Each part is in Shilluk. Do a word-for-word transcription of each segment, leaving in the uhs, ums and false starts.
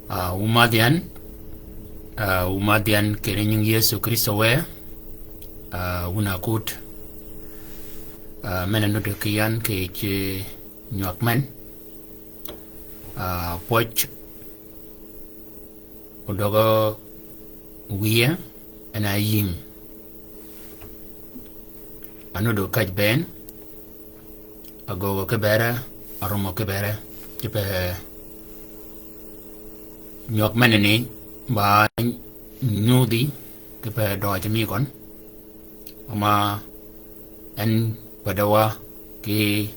Ah, wu madh yan, ah, wu madh yan kì ri nying Yëso Krïstø wë, ah, wun a kut, ah, men-a nuti ki yan kì yij nywag men, ah, pwøj, odøgø wïye, en a yïng. Anudo kaj bënn, agögø ki bere, arumø ki bere, kipe nywag menani ba nyudhi, kipe døøj mi køn. Ama en pädøwa ki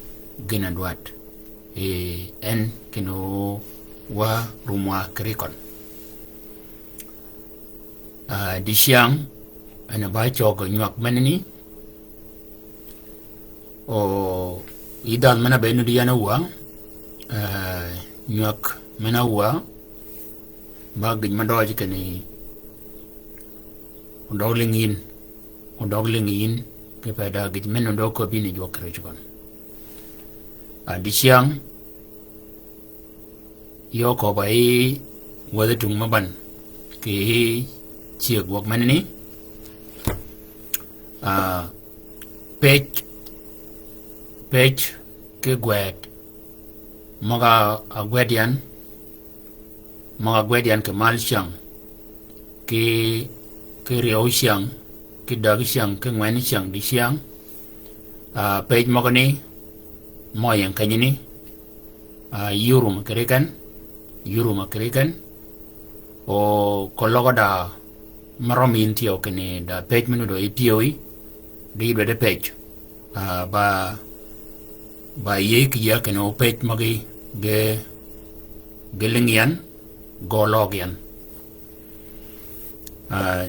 gïn-a dwaddi, en kinni wa rumwa kì ri køn. Ah, dicyäng, en a ba cøg nywag menani. O, yï dhanh men-a be nuti yan awäg, ah, nywag men-a awäg, ba gïj me døøj kinni, odøg lïngi yïn, odøg lïngi yïn, kipe da gïj men-a odøg köbbi ni jwøk kì ri køn. Ah, dicyäng, yø köbba yï wäthi tung me ban, kì yij cyëg gwøg menani. Ah, pëj, pëj ki gwed, møg-a gwed yan, møg-a gwed yan kì mal cyäng, ki, ki ryeew cyäng, ki däg cyäng, ki ngwen cyäng, dicyäng. Ah, pëj møgani, møg-a ying kenyani, ah, yï rumø kì ri ken, yï rumø kì ri ken. O, keløg da, me rømmi yïn thyew kinni da pëj men-a odø yï pyëwí, di yï dwaddi pëj. Ah, ba, ba yïëy kì yïa kinni o pëj møgí ge, ge lïngi yan, ge øløøg yan. Ah,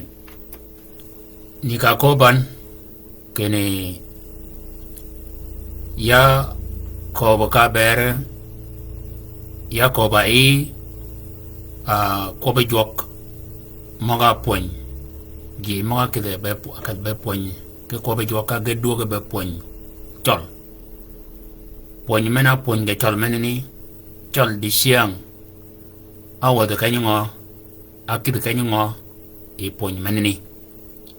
ni ka köbban, kinni ya köbbi ka bere, ya köbba yï, ah, kwøbbi jwøk, møg-a pwöny, ji møg-a kïdhi be pw-, kïdhi be pwöny, ki kwøbbi jwøk ka ge dwöggi be pwöny, cøl. Pwöny men-a pwöny ge cøl menani, cøl dicyäng, a wäthi keny ngø, a kïdhi keny ngø, yï pwöny menani.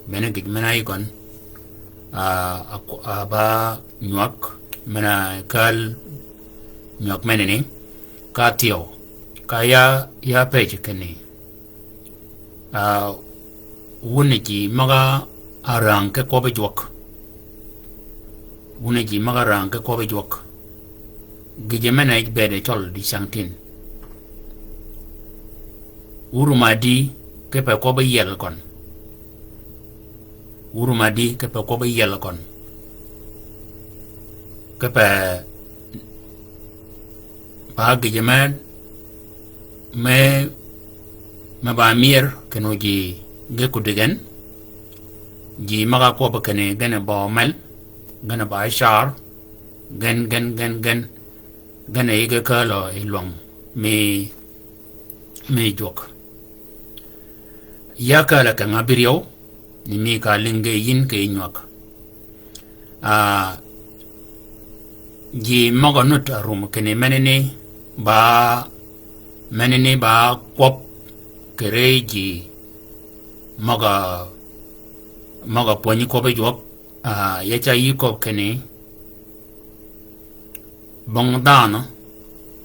Bene gïj men-a yï køn, ah, a, a ba nywag, men-a käl nywag menani, ka thyew, ka ya, ya pëj kinni. Ah, wun a ji møg-a räng ki kwøbbi jwøk. Wun a ji møg-a räng ki kwøbbi jwøk. Gïjø men-a yij bëëde cøl dicyäng tin. Wu rumø adi kipe kwøbbi yiel køn. Wu rumø adi kipe kwøbbi yiel køn. Kipe ba gïjø me, me, me ba myër kinni ji ge kuddi gen. Ji møg-a kwøbbi kinni gen a ba omel, gen a ba car, gen, gen, gen, gen, gen a yï ge kääl yi lwäng mi, mi jwøk. Ya kääl a keng abïryew, ni mi ka lïngi yïn kì yij nywag. Ah, ji møg-a nut a rum kinni menani ba, menani ba kwøb kì ri ji møg-a, møg-a pwönyi kwøbbi jwøk, ah, ya ca yï köbbi kinni bong dhanhø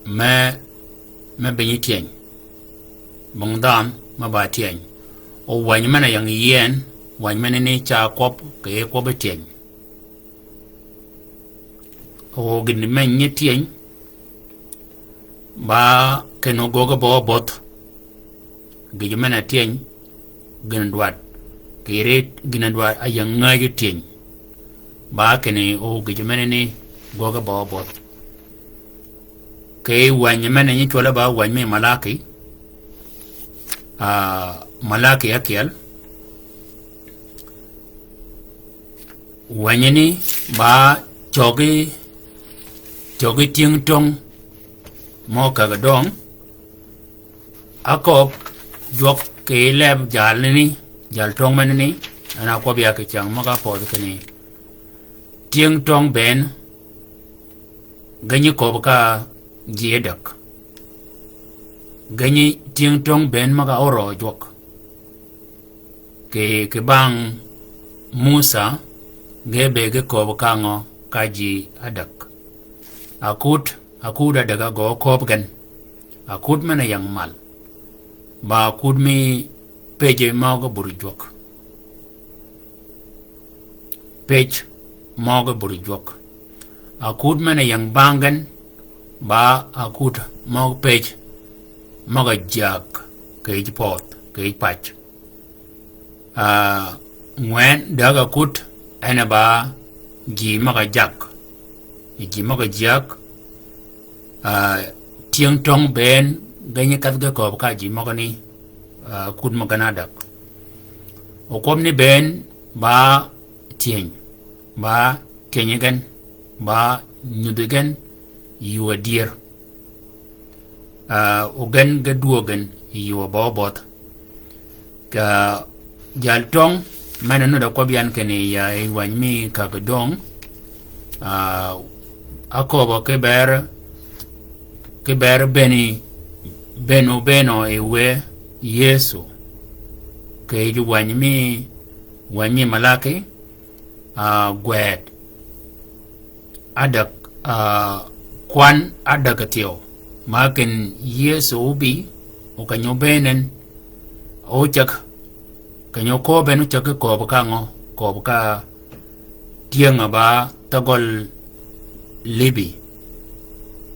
me, me binyi tyëny. Bong dhanhø me ba tyëny. O wäny men-a ying yien, wäny menani ca kwøb kì yij kwøbbi tyëny. O gïn me nyi tyëny, ba kinni göggi bø bödh. Gïjø men-a tyëny, gïn-a dwaddi. Kì ri gïn-a dwaddi a ying ngäjji tyëny. Ba kinni o gïjø menani göggi bø bödh. Kì wäny men-a nyi cwølle ba wäny mi Malaki. Ah, Malaki ákyel. Wänyi ni ba cøggi, cøggi tyëng töng mø kag døng. Ákööb jwøk kì leb jalni, jal töng menani, en a kwøb ya kì cäng mø ka pödhi kinni tyëng töng bënn, ge nyi köbbi ka ji ádäg. Genyi tyëng töng bënn møg-a órø jwøk. Kì, kì bang Musa, ge be ge kööb ka ngø ka ji ádäg. Akud, akud ádäg a gø kööb gen. Akud men-a ying mal. Ba akud mi pëjji møg-a bur jwøk. Pëj møg-a bur jwøk. Akud men-a ying bang gen, ba akud møg-a pëj møg-a jyäg kì yij pödh, kì yij pac. Ah, ngwen däg akud, en a ba ji møg-a jyäg. Ji møg-a jyäg, ah, tyëng töng bënn, genyi kedh ge kööb ka ji møgani, ah, akud møg-a gen ádäg. Okwøb ni bënn, ba tyëny, ba tyëny gen, ba nyudhi gen, yuu adyër. Ah, ogen ge dwöög gen, yuu abø bødh. Ka jal töng, men-a nudd-a kwøb yan kinni ya yi wäny mi kag döng. Ah, ákööbø ki ber, ki ber bënni, bënn-a bënn-a yi wë Yëso. Kì yij wäny mi, wäny mi Malaki, ah, gwed ádäg, ah, kwan ádäg thyew. Ma kin Yëso óbï, o keny-a óbënn en, ócäg, keny-a ókööb en ócäg ki kööb ka ngø, kööb ka tyëng-a ba thagøl Libi.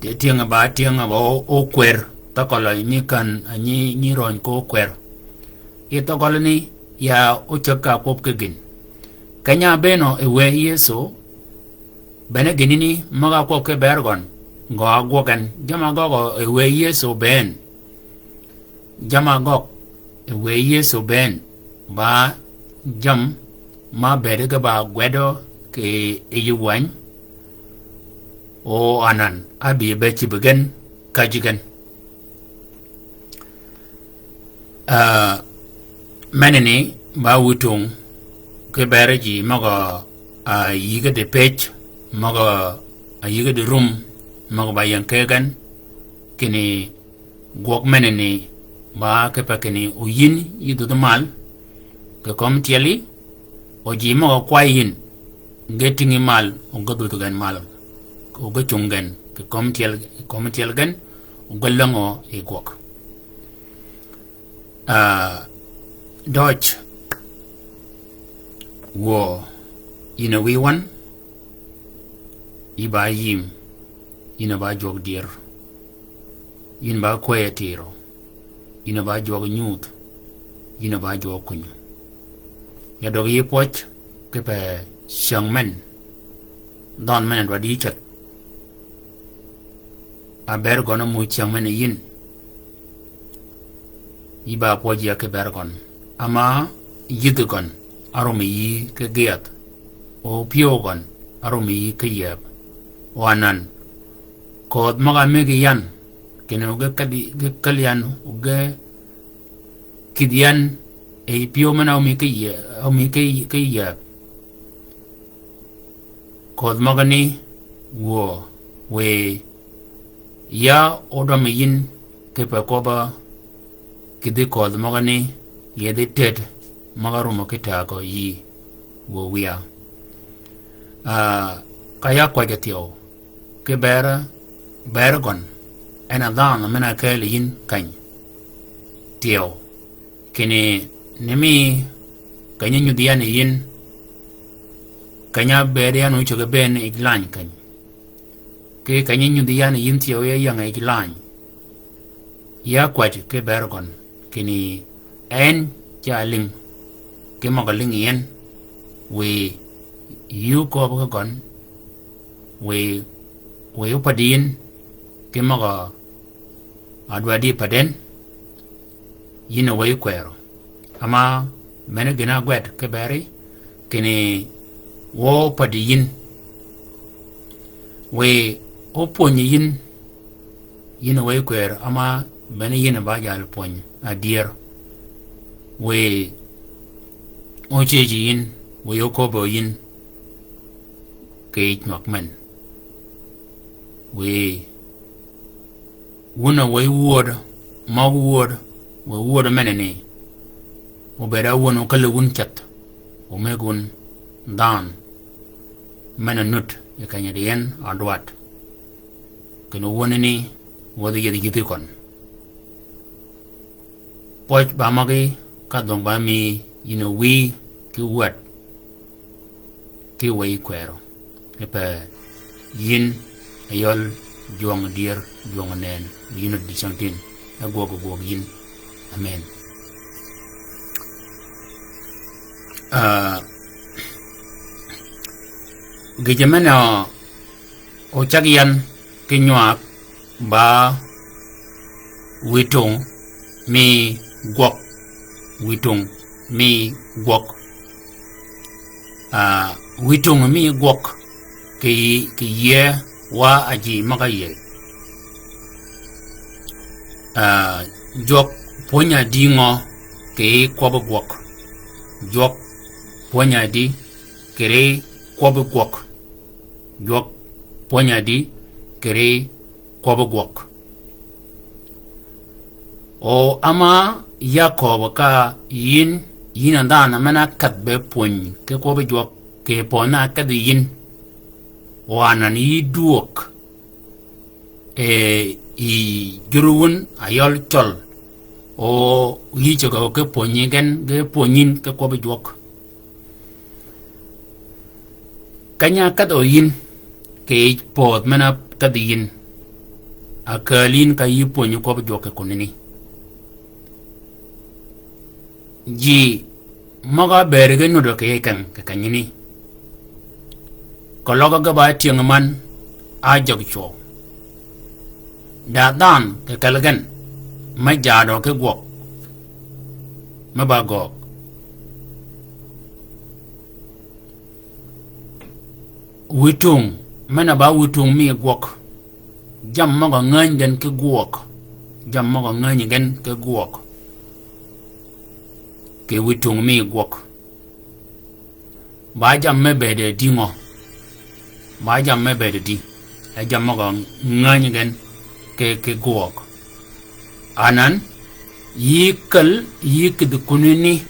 Tyëng-a ba, tyëng-a ba ó, ókwër, thagøl-a nyi kän, a nyi, nyi røny ko ókwër. Yi thagøl ni, ya ócäg ka kwøb ki gïn. Keny-a ábënn-a yi wë Yëso, bene gïnani møg-a kwøb ki ber gøn, gø ágwøg gen, jamm-a gøgø yi wë Yëso bënn. Jamm-a gøg yi wë Yëso bënn, ba jamm-a bëëd ge ba gwedø kì yij wäny, o anan, ábï be cïb gen, käjji gen. Ah, menani ba wïtung ki ber ji møg-a, ah, yïge di pëj, møg-a, ah, yïge di rum, møg-a ba ying ke gen, kinni gwøg menani ba kipe kinni o yïn yï dhudh mal, kì kömi tyeli, o ji møg-a kway yïn, ge tïngi mal, o ge dhudh gen mal, o ge cung gen, kì kömi tyel, kömi tyel gen, o ge längø yi gwøg. Ah, døj, wuö, yïn a wïy wøn, yï ba yïm, yïn a ba jwøg dyër, yïn ba kwëy atïrø, yïn a ba jwøg nyudh, yïn a ba jwøg kunyu. Ya døg yï pwøj, kipe cyäng men, dhøn men a dwaddi ceth. A ber gøn a muj cyäng men yïn. Yï ba pwøj ya ki ber gøn. Ama yïdhi gøn, a rumi yï ki gïädh. O pyëw gøn, a rumi yï ki yieb. O anan, köödh møg-a megi yan, kinni o ge kädhi, ge käl yan, o ge kïdhi yan, e pyëw men-a omi ki yie-, omi ki, ki yieb. Köödh møgani wuö, wiy ya odømi yïn kipe kwøbb-a kïdhi köödh møgani yethi ted møg-a rumø ki täägø yï wuö wiya. Ah, ka ya kwäjji thyew, ki ber, ber gøn, en a dhanhø men-a keli yïn keny. Thyew. Kinni ni mi keny-a nyudhi yan yi yïn, keny-a bëëd yan ócäg bënn yij lany keny. Ki keny-a nyudhi yan yi yïn thyew ya ying-a yij lany. Ya kwäj ki ber gøn, kinni en ca lïng, ki møg-a lïngi en, wiy yï ókööb ki gøn, wiy, wiy ópäddi yïn, ki møg-a a dwaddi pädden, yïn a wëy kwërø. Ama bene gïn-a ágwed ki beri, kinni wø ópäddi yïn. Wiy ópwönyi yïn, yïn a wëy kwërø, ama bene yïn a ba jal pwöny adyër. Wiy ócëjji yïn, wiy óköbbø yïn, kì yij nywag men. Wiy wun a wëy wödø, møg wööd, wë wööd menani, obëëd a wönwu kelli wun ceth, omëggi wun dhanhø men-a nud yi keny-a dhi en a dwadd. Kinni wönani wäthi yethi yïthi køn. Pwøj ba møgí ka dhwøng ba mi yïn owïy ki wäd ki wëy kwërø. Kipe yïn a yøl jwøng dyër jwøng nënn, yïn a dicängtïn e gwøg gwøg yïn. Amen. Ah, gïjø men-a ocag yan ki nywag ba wïtung mi gwøg, wïtung mi gwøg. Ah, wïtung mi gwøg kì, kì yie wa a ji møg-a yie. Ah, jwøk pwöny-a dï ngø kì kwøbbi gwøg? Jwøk pwöny-a dï kì ri kwøbbi gwøg? Jwøk pwöny-a dï kì ri kwøbbi gwøg? O ama ya kööbø ka yïn, yïn a dhanhø men-a kedh be pwöny ki kwøbbi jwøk, kì pöny-a kedh yïn. O anan yï dwöög, e, yi jur wun a yøl cøl. O yï cøgø ki pwönyi gen, ge pwönyin ki kwøbbi jwøk. Keny-a kedhø yïn, kì yij pödh men-a kedhi yïn, a kääl yïn ka yï pwönyi kwøbbi jwøk kì kunani. Ji møg-a bëëd ge nudø kì yij keng kì kenyani. Keløg ge ba tyëng man, a jøg cwøw. Da dhanhø kì kelli gen, me jaadø ki gwøg, me ba gøøg. Wïtung, men-a ba wïtung mi gwøg. Jammì møg-a ngäny gen ki gwøg. Jammì møg-a ngäny gen ki gwøg. Kì wïtung mi gwøg. Ba jammì me bëëd dï ngø? Ba jammì me bëëd dï? E jammì møg-a ngäny gen ki, ki gwøg. Anan, yï käl, yï kïdhi kunani,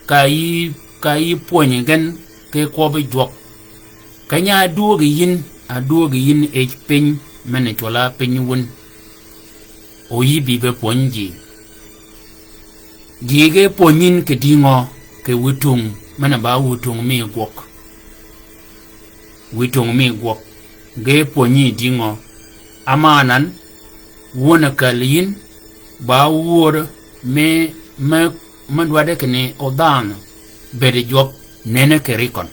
ka yï, ka yï pwönyi gen ki kwøbbi jwøk. Keny-a adwöögi yïn, adwöögi yïn yij piny, men-a cwøl-a piny wun. O yï bï be pwönyi ji. Ji ge pwönyin kì dï ngø, kì wïtung, men-a ba wïtung mi gwøg. Wïtung mi gwøg. Ge pwönyi dï ngø? Ama anan, wun a kääl yïn, ba wööd me, me, me dwaddi kinni o dhanhø bëëd jwøk nënni kì ri køn.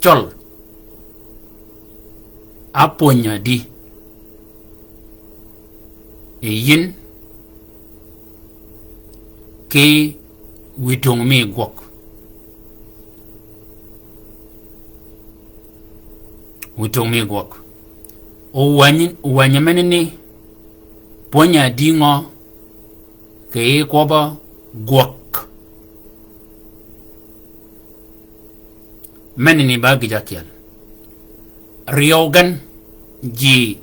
Cøl, apwöny-a dï yi yïn ki wïtung mi gwøg. Wïtung mi gwøg. O wänyi, wänyi menani, pwöny-a dï ngø kì yij kwøbbi gwøg? Menani ba gïj ákyel. Ryeew gen, ji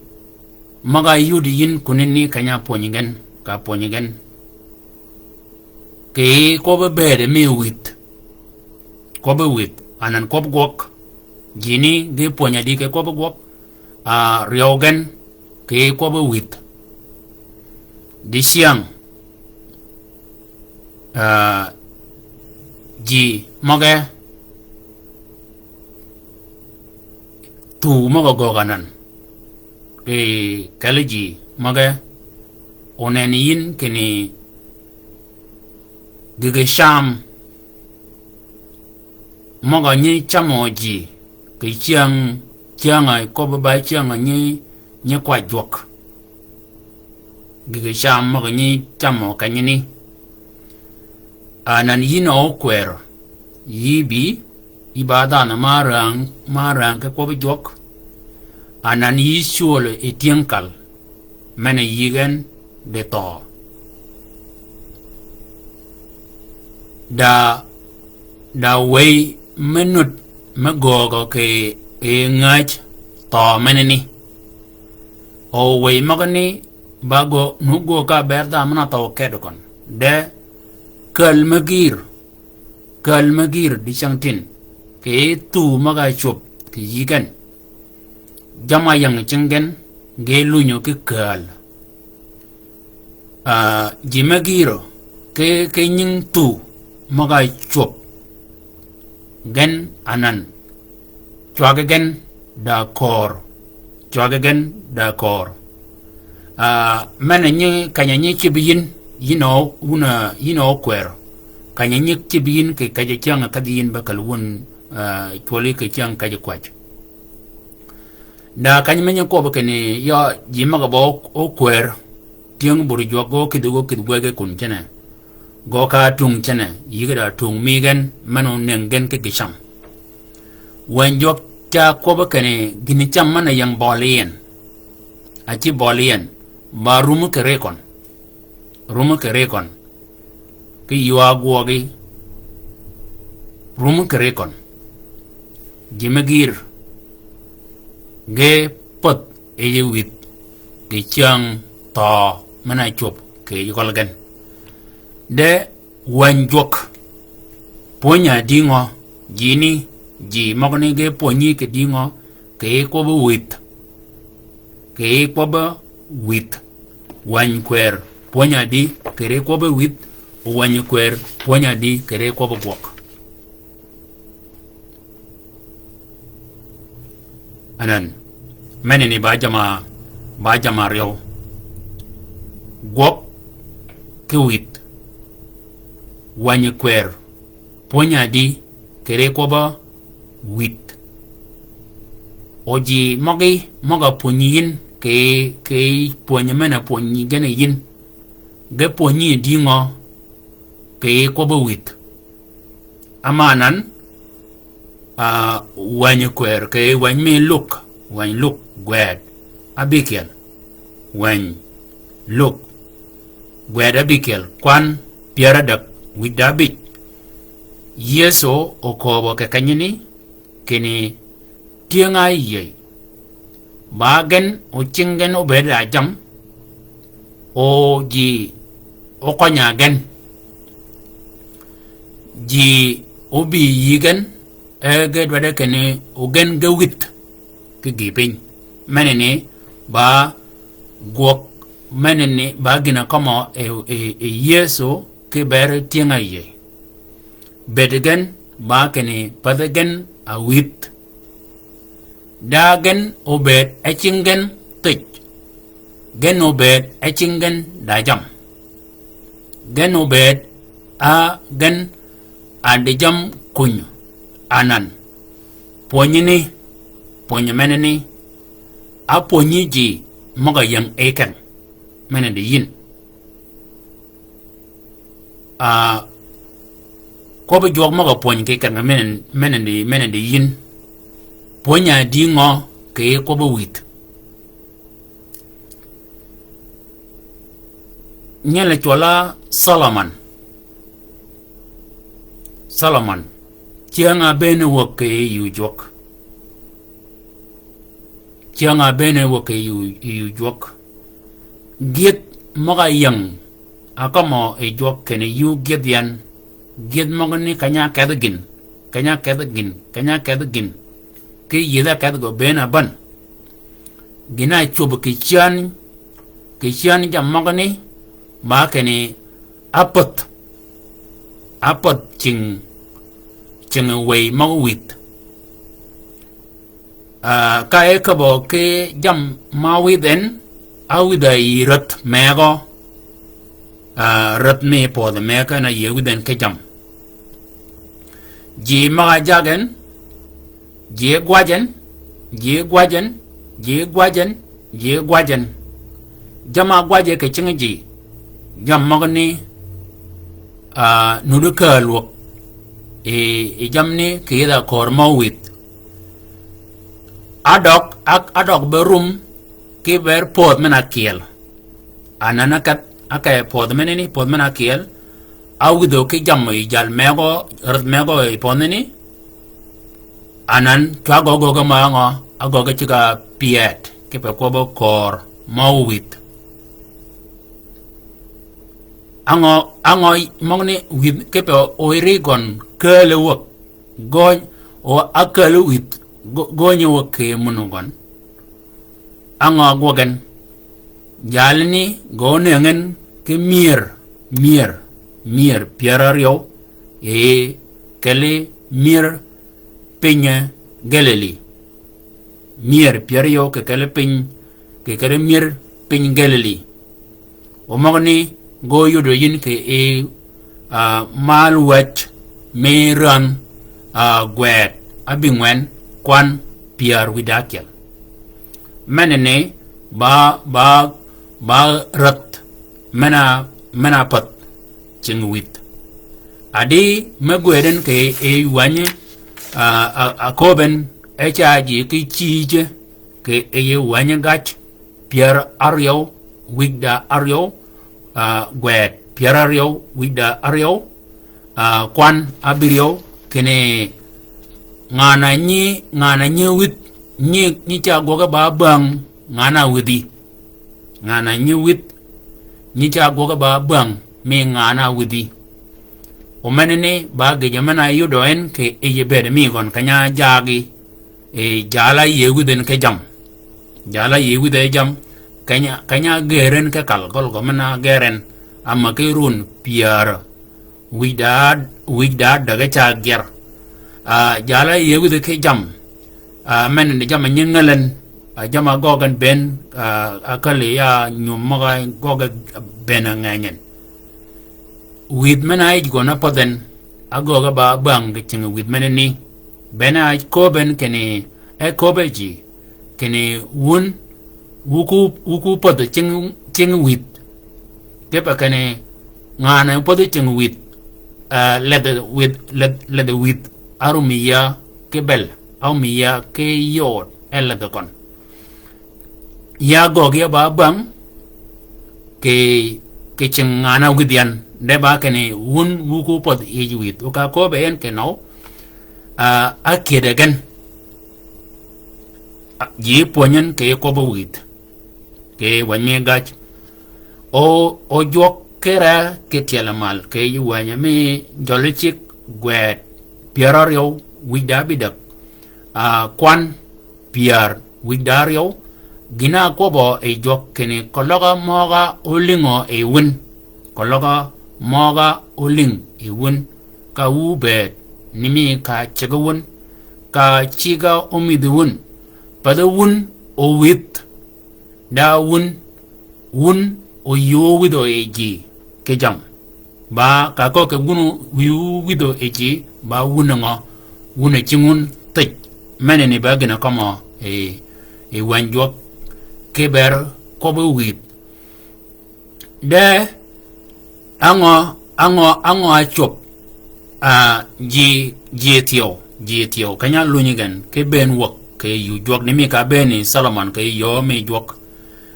møg-a yud yïn kunani keny-a pwönyi gen, ka pwönyi gen. Kì yij kwøbbi bëëd mi wïdh. Kwøbbi wïdh, anan kwøbbi gwøg. Ji ni ge pwöny-a dï kì kwøbbi gwøg? A, ryeew gen, kì kwøbbi wïdh. Dicyäng, ah, ji møge, thuu møg-a göög anan, kì kelli ji møge, oneni yïn kinni gïgï cam møg-a nyi camø ji, kì cyäng, cyäng-a köbbi ba cyäng-a nyi, nyi kwaj jwøk. Gïgï cam møg-a nyi camø kenyani. Anan yïn a ókwërø, yï bï, yï ba dhanhø ma räng, ma räng ki kwøbbi jwøk. Anan yï cwöl yi tyëng kal, men-a yïg en dhi thøø. Da, da wëy me nud me göögø kì, kì ngäj thøø menani. O wëy møgani, ba gø, nu gø ka ber dha men-a thøw ked køn. De, käl me gïr, käl me gïr dicängtïn, kì yij thuu møg-a cwöb kì yï gen. Jamm-a ying cingi gen, ge lunyø ki käl. Ah, ji me gïrø, ki, ki nying thuu møg-a cwöb. Gen anan. Cwaggi gen da köör. Cwaggi gen da köör. Ah, men-a nyi, keny-a nyi cïb yïn, yïn a wun, ah, yïn a ókwër. Keny-a nyi cïb yïn kì kej-a cyäng-a kedhi yïn be käl wun, ah, cwølli kì cyäng kej-a kwäj. Da kany me nyi kwøbbi kinni, ya ji møg-a ba ókwër, tyëng bur jwøk gø kïdhi gø kïdhi gwëggi kun cene. Gø ka tung cene, yï ge da tung mi gen, men-a ónëngi gen ki gï cam. Wänyi jwøk ca kwøbbi kinni, gïni cam men-a ying bøli yi en. A ci bøli yi en, ba rummi kì ri køn. Rummi kì ri køn. Ki ywa gwøgi. Rummi kì ri køn. Ji me gïr. Ge pädh yi wïdh. Kì cyäng thøø men-a cwöb kì yij gøl gen. De wänyi jwøk. Pwönyi a dï ngø, ji ni, ji møgø ni ge pwönyi kì dï ngø, kì yij kwøbbi wïdh. Kì yij kwøbbi wïdh. Wänyi kwër, pwönyi a dï, kì yij kwøbbi wïdh, wänyi kwër, pwönyi a dï, kì yij kwøbbi gwøg. Anan, men-a ni ba jamm-a, ba jamm-a ryew. Gwøg ki wïdh. Wänyi kwër, pwönyi a dï, kì yij kwøbbi wïdh. O ji møgí, møg-a pwönyi yïn, kì, kì pwönyi men-a pwönyi gen yïn. Ge pwönyi dï ngø, kì yij kwøbbi wïdh. Amanan, ah, wänyi kwër, kì wänyi mi Luk, wänyi Luk, gwed, abikyel, wänyi Luk, gwed abikyel, kwan, pyär adäg, wïdh da abij. Yëso okööbø kì kenyi ni, kinni, tyëng-a yïëy. Ba gen, o cing gen obëëd da jamm, o ji, o kønya gen. Ji, o bï yï gen, e ge dwaddi kinni, o gen ge wïdh, ki gïï piny. Men-a ni, ba gwøg, men-a ni, ba gïn-a kømmø, e, e, e Yëso, ki ber tyëng-a yïëy. Bëëd gen, ba kinni, pädhi gen, a wïdh. Da gen obëëd, e cing gen thij. Gen obëëd, e cing gen da jamm. Gen obëëd, a gen a di jamm kuny anan. Pwönyi ni, pwönyi men-a ni, a pwönyi ji møg-a ying yi ken. Men-a di yïn. Ah, kwøbbi jwøk møg-a pwönyi kì ken men-a, men-a di, men-a di yïn. Pwönyi a dï ngø kì kwøbbi wïdh. Nyel cwøll-a Solomon. Solomon. Cyäng-a bëën wäg kì yuu jwøk. Cyäng-a bëën wäg kì yuu, yuu jwøk. Gyëdh møg-a ying, a kømmø yi jwøk kinni yuu gyëdh yan. Gyëdh møgø ni keny-a kedhi gïn, keny-a kedhi gïn, keny-a kedhi gïn. Ki yïëdh-a kedhi gø bëën-a bän. Gïn-a cwöb kì cyäni, kì cyäni jammì møgø ni, ba kinni ápädh, ápädh cing, cing wëy møg-a wïdh. Ah, ka e käbbø ki jammì ma wïdh en, áwïdh-a yï rädh mëgø, ah, rädh mi pödhi mëgø na yï wïdh en ki jammì. Ji møg-a jaggi en, ji gwajji en, ji gwajji en, ji gwajji en, ji gwajji en. Jammì-a gwajji kì cing ji. Jammì møgø ni, ah, nuddi kääl wäg. I, i jammì ni kì yïdh-a köör mø wïdh. Ádøg, ak-, ádøg be rum, ki ber pödh men-a kyel. Anan ákedh, ákedh pödh menani, pödh men-a kyel. Áwïdhø ki jammì yi jal mëgø, rädh mëgø yi pödheni. Anan, cwag gø gøggi mø ngø, ágøggi cigg-a pyed, kipe kwøbbi köör mø wïdh. Angø, angø møgni wïdh kipe o iri gøn kääl wäg. Gøny, o akääl wïdh, gø-, gøny wäg kì munu gøn. Angø gwøg gen. Jalni gø nëngi en ki myër, myër, myër pyär áryew, e, kelli myër piny Galili. Myër pyär áryew kì kelli piny, kì kelli myër piny Galili. O møgni gø yudo yïn kì i, a, mal wäj mi ränh, a, gwed abïngwen kwan pyär wïdá ákyel. Menani ba, ba, ba räth mena, mena pädh cing wïdh. Adi me gweden kì i wänyi, a, a, a köben e ca ji ki cïje kì i wänyi gac pyär áryew wïj da áryew, a, gwed pyär áryew wïj da áryew, a, kwan abïryew, kinni ngan-a nyi, ngan-a nyi wïdh, nyi, nyi ca gwøge ba bäng ngan-a wïdhi. Ngan-a nyi wïdh, nyi ca gwøge ba bäng mi ngan-a wïdhi. O menani ba gïjø men-a yudo en kì yij bëëd mi gøn keny-a jagi, e, jal-a yïëy wïdh en ki jammì. Jal-a yïëy wïdhe jammì, keny-a, keny-a gër en ki kal gøl gø men-a gër en, ámà ki run pyär wïj da, wïj da däge ca gyër. A, jal-a yïëy wïdhe ki jammì, a, menani jammì nyi ngäl en, a, jammì ágøggi en bënn, a, akälli ya nyum møg-a gøggi bënn a ngenyen. Wïdh men-a yij gøn ápädh en, ágöggi ba bäng kì cing wïdh menani. Bënn-a áköbben kinni, e köbbe ji, kinni wun, wuku, wuku pädhi cing, cing wïdh. Kipe kinni ngan-a pädhi cing wïdh, a, ledhi wïdh, ledh-, ledhi wïdh, árum yïa ki bël, árum yïa ki yod, e ledhi køn. Ya gøggi ya ba bäng, kì, kì cing ngan-a wïdh yan, de ba kinni wun wuku pädh yij wïdh. O ka köbbe en kinøw, a, ákyëddi gen. A, ji pwönyi en kì kwøbbi wïdh. Kì wänyi mi gac. O, o jwøk kire kì tyel mal, kì yij wänyi mi jøli cigg gwed pyär áryew wïj da ábïdäg. A, kwan pyär wïj da áryew, gïn-a ákwøbbø yi jwøk kinni keløg-a møg-a ólïngø yi wun. Keløg-a møg-a ólïng yi wun. Ka wu bëëd, ni mi ka ciggi wun, ka cigg-a ómïdhi wun. Pädhi wun ówïdh, da wun, wun óyïö wïdhø yi ji ki jammì. Ba ka köög kì wun óyïö wïdhø yi ji, ba wun ngø, wun a cing wun thij. Menani ba gïn-a kømmø yi, yi wäny jwøk, ki ber kwøbbi wïdh. De, ángø, ángø, ángø ácwöb, a, ji, ji thyew, ji thyew, keny-a lunyi gen, ki bënn wäg, kì yuu jwøk ni mi ka bënni Solomon, kì yöö mi jwøk.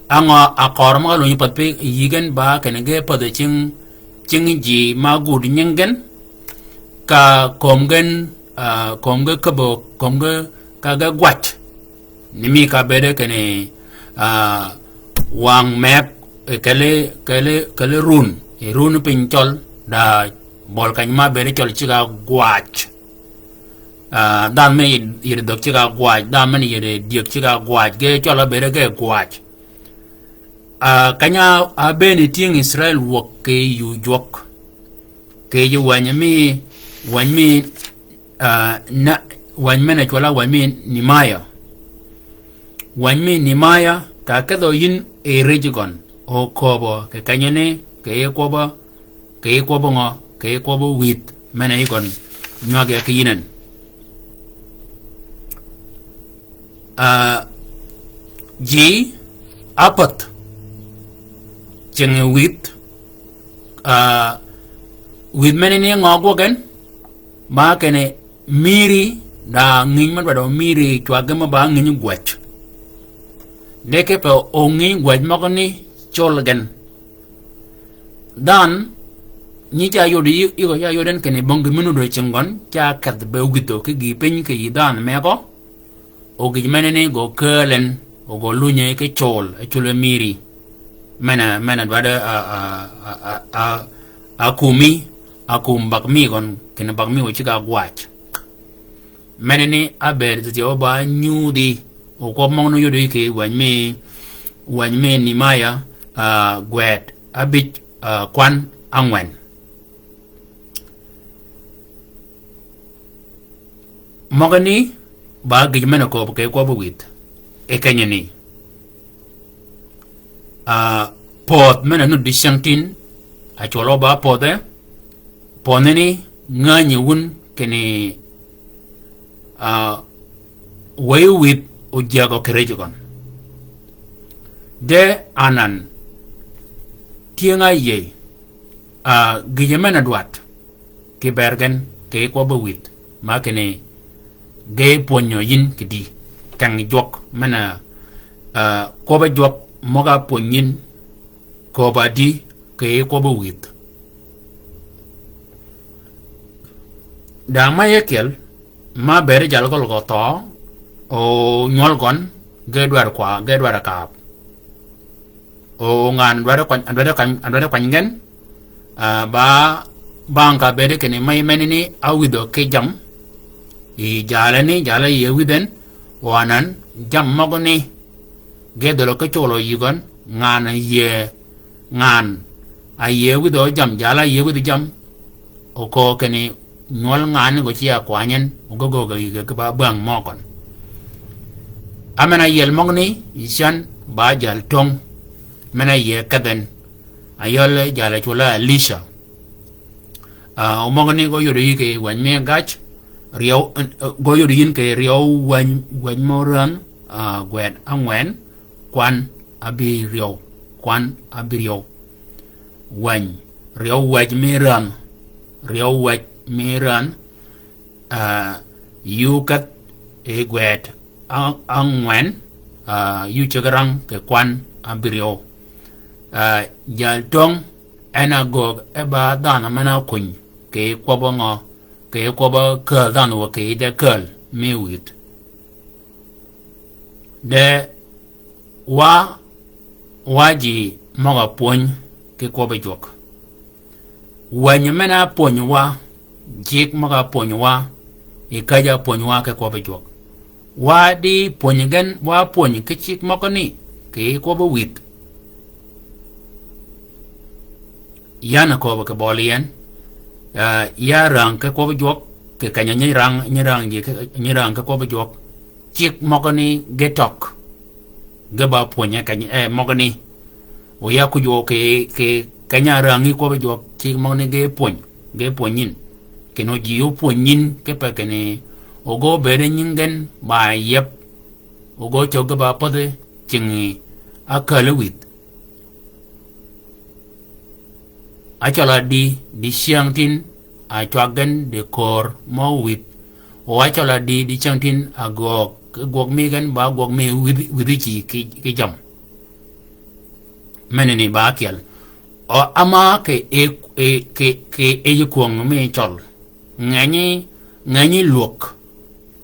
Ángø akøri møg-a lunyi pädh pi yï gen ba kinni ge pädhi cing, cing ji ma gud nying gen, ka kömi gen, a, kömi ge käbbø, kömi ge ka ge gwaj. Ni mi ka bëëde kinni, a, wang meg, e, kelli, kelli, kelli run. E, run piny cøl, da bøl keny ma bëëde cøl cigg-a gwaj. A, dhanhø men yïddi dhög cigg-a gwaj, dhanhø men yïddi dyëg cigg-a gwaj, ge cøl-a bëëde ge gwaj. A, keny-a ábëëni tyëng Israil wäg kì yuu jwøk. Kì yij wänyi mi, wänyi mi, a, na, wänyi men-a cwøll-a wänyi mi Nimaya. Wänyi mi Nimaya, ka kedhø yïn yi rij gøn, o kööbø, kì kenyani, kì yij kwøbbø, kì yij kwøbbø ngø, kì yij kwøbbø wïdh, men-a yï gøn, nywag ya ki yïn en. A, ji, ápädh, cing wïdh, a, wïdh menani ngø gwøg gen, ma kinni mïri, da ngïny me dwaddi mïri cwaggi me ba ngïny gwäj. De kipe o ngïny gwäj møgani cøl gen. Dhanhø, nyi ca yod yï, yï gø ca yod en kinni bong gï men nuddø cing gøn, ca kedh be wïdhø ki gïï piny kì yï dhanhø megø. O gïj menani gø kääl en, o gø lunye ki cøl, e cøl mïri. Men-a, men-a dwaddi, a, a, a, a, a, Akumi, akum bak mi gøn, kinni bak mi o cigg-a gwaj. Menani ábëëd dhye-o ba nyudhi, o kwøb møgani óyoddi kì wänyi mi, wänyi mi Nehemiah, ah, gwed, abij, ah, kwan, angwen. Møgani ba gïj men-a kööb kì kwøbbi wïdh. E kenyani. Ah, pödh men-a nud dicyängtïn, acwøl-a ba pödhe, pödhani ngänyi wun kinni, ah, wëy wïdh ojäg-a kì rej gøn. De anan, tyëng-a yïëy, ah, gïjø men-a dwadd, kì bër gen, kì kwøbbi wïdh, ma kinni, ge pwönyø yïn kì di, keng jwøk, men-a, ah, kwøbbi jwøk, møg-a pwöny yïn, kööb-a di, kì kwøbbi wïdh. Da ma ye kyel, ma bëëd jal gøl gø thøø, o nywøl gøn, ge dwar kwa, ge dwar kaab. O ngan dwaddi kwany, dwaddi kwany, dwaddi kwany gen, ah, ba, bang ka bëëd kinni may menani áwïdhø ki jammì, yi jalani, jal-a yïëy wïdh en, o anan, jammì møgani, ge dhölø ki culø yï gøn, ngan a yïëy, ngan, a yïëy wïdhø jammì, jal-a yïëy wïdhø jammì, o köög kinni, nywøl ngan ni gø ci a kwany en, o ge göög-a yï ge ki ba bäng mø gøn. Ámen-a yiel møgani, yi cän ba jal töng, men-a yïëy kedh en, ayøl jal-a cwøl-a Elisha. Ah, o møgani gø yoddi yï kì wänyi mi gaj, ryew, eh, gø yoddi yïn kì ryew wänyi, wänyi mø ränn, ah, gwed angwen, kwan abïryew, kwan abïryew. Wänyi, ryew wäj mi ränn, ryew wäj mi ränn, ah, yuu kedh yi gwed a-, angwen, ah, yuu ceg rang kì kwan abïryew. Ah, jal töng en a göög e ba dhanhø men-a kuny, kì kwøbbi ngø, kì kwøbbi kääl dhanhø wa kì de kääl mi wïdh. De wa, wa ji møg-a pwöny ki kwøbbi jwøk. Wänyi men-a pwöny wa, cigg møg-a pwöny wa, yi käjj-a pwöny wa ki kwøbbi jwøk. Wa di pwöny gen, wa pwöny ki cigg møgani, kì kwøbbi wïdh. Yan a kööb kì bøli en, ah, ya rang ki kwøbbi jwøk, kì keny-a nyi rang, nyi rang ji, nyi rang ki kwøbbi jwøk. Cigg møgani ge tøg. Ge ba pwönyi keny-a, eh, møgani. O ya kujwø kì, kì keny-a rang yi kwøbbi jwøk, cigg møgani ge pwöny, ge pwönyi yïn. Kinni o ji o pwönyi yïn, kipe kinni, o gø bëëd nying gen, ba yeb, o gø cöggi ba pädhi, cingi, ákääl wïdh. Acøl-a di, dicyängtïn, a cwag gen di köör mø wïdh. O acøl-a di, dicyängtïn, a gwøg, gwøg mi gen ba gwøg mi wïdhi, wïdhi ci ki, ki jammì. Menani ba kyel. O ama kì e, e, kì, kì e yi kwöng mi cøl. Ngenyi, ngenyi lwøk.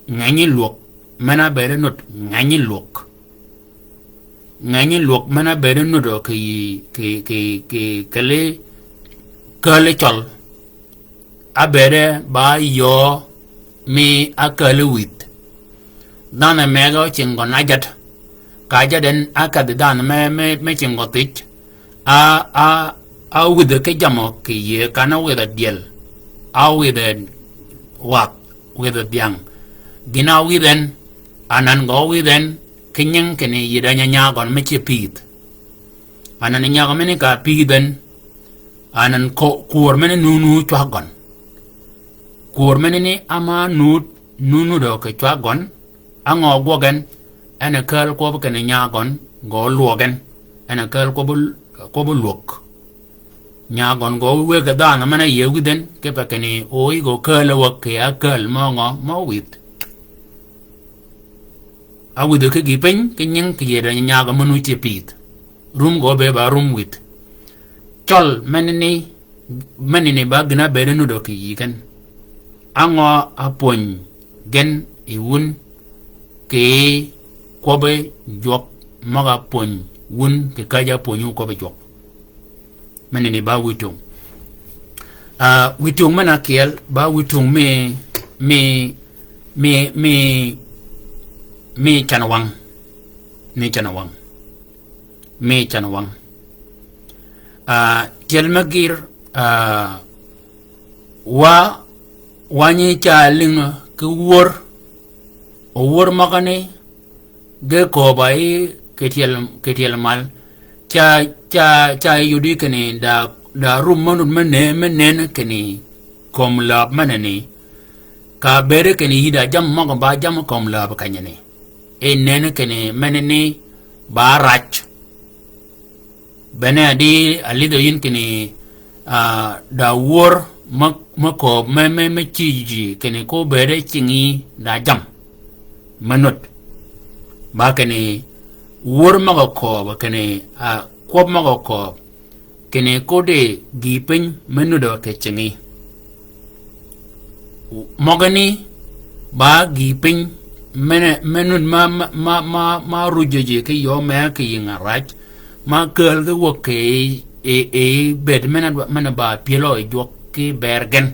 Ngenyi lwøk. Men-a bëëd nud, ngenyi lwøk. Ngenyi lwøk men-a bëëd nuddø kì, kì, kì, kì, kì li kääl cøl. Ábëëd ba yöö mi ákääl wïdh. Dhanhø megø cing gøn ájad. Ka ájad en ákedhi dhanhø me, me, me cing gø thij. A, a, áwïdhø ki jammì kì yïëy, kan áwïdhø dyel. Áwïdhø wadh, wïdhø dhyang. Gïn-a áwïdh en, anan gø áwïdh en, ki nying kinni yïdø nya nya gøn me ce pïdh. Anan nyagø meni ka pïdh en, anan ko-, kwör meni nunu cwag gøn. Kwör meni ni ama nud, nunu dø kì cwag gøn, á ngø gwøg en, en a kääl kwøb kinni nya gøn, gø lwøg en, en a kääl kwøb, kwøb lwøg. Nya gøn gø wëggi dhanhø men-a yïëy wïdh en, kipe kinni o yï gø kääl wøg kì ákääl mø ngø, mø wïdh. Áwïdhø ki gï piny, ki nying kì yïdø nyagø men-a ce pïdh. Rum gø be ba rum wïdh. Cøl menani, menani ba gïn-a bëëd nuddø kì yï gen. Á ngø ápwöny gen yi wun kì kwøbbi jwøk møg-a pwöny wun kì käjj-a pwönyi kwøbbi jwøk. Menani ba wïdh tong. Ah, witung men-a kyel, ba witung mi, mi, mi, mi, mi canwang. Mi canwang. Mi canwang. Ah, tyel me gïr, ah, wa, wa nyi ca lïng ki wör, o wör møgani, ge kööb-a yi kì tyel, kì tyel mal. Ca, ca, ca yudi kinni da, da rum me nud me ne, me nen kinni kömi läb menani. Ka bëëde kinni yï da jammì møg-a ba jammì kömi läb kenyani. E nen kinni menani ba rac. Bene adi alidho yïn kinni, ah, da wör me, me kööb me, me, me cïj ji kinni ko bëëde cingi da jammì me nud. Ba kinni wör møg-a kööb kinni, ah, kwøb møg-a kööb kinni ko di gïï piny me nudø kì cingi. Møgani ba gïï piny me, me nud ma, ma, ma, ma, ma rujjø ji ki yöö me kì yïng arac, ma kääl ki wäg kì yi, yi, yi bëëd men-a, men-a ba pyelø yi jwøk ki ber gen.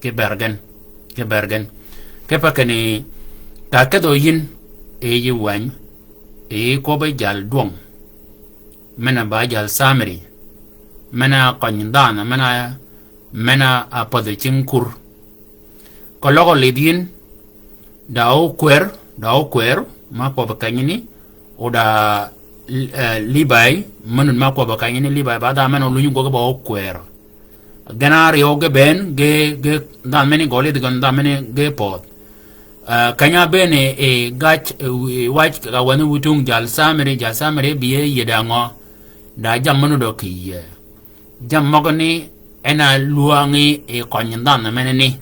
Ki ber gen. Ki ber gen. Kipe kinni ka kedhø yïn, yi yï wäny, yi kwøbbi jal dwøng. Men-a ba jal Samiri. Men-a køny dhanhø, men-a, men-a, a, pädhi cing kur. Keløg olidh yïn, da ókwër, da ókwër, ma kwøb kenyani, o da, eh, Libai, men-a ma kwøb kenyani Libai, ba dha men-a oluny gwøg ba ókwër. Gen áryew ge bënn, ge, ge, dhanhø meni gø lidh gen dhanhø meni ge pödh. Ah, keny-a bënn e, e gac, e, wi-, wac ka wänyi witung jal Samiri, jal Samiri bï e yïe da ngø, da jammì me nudø kì yïe. Jammì møgani en a lwängi yi køny dhanhø menani.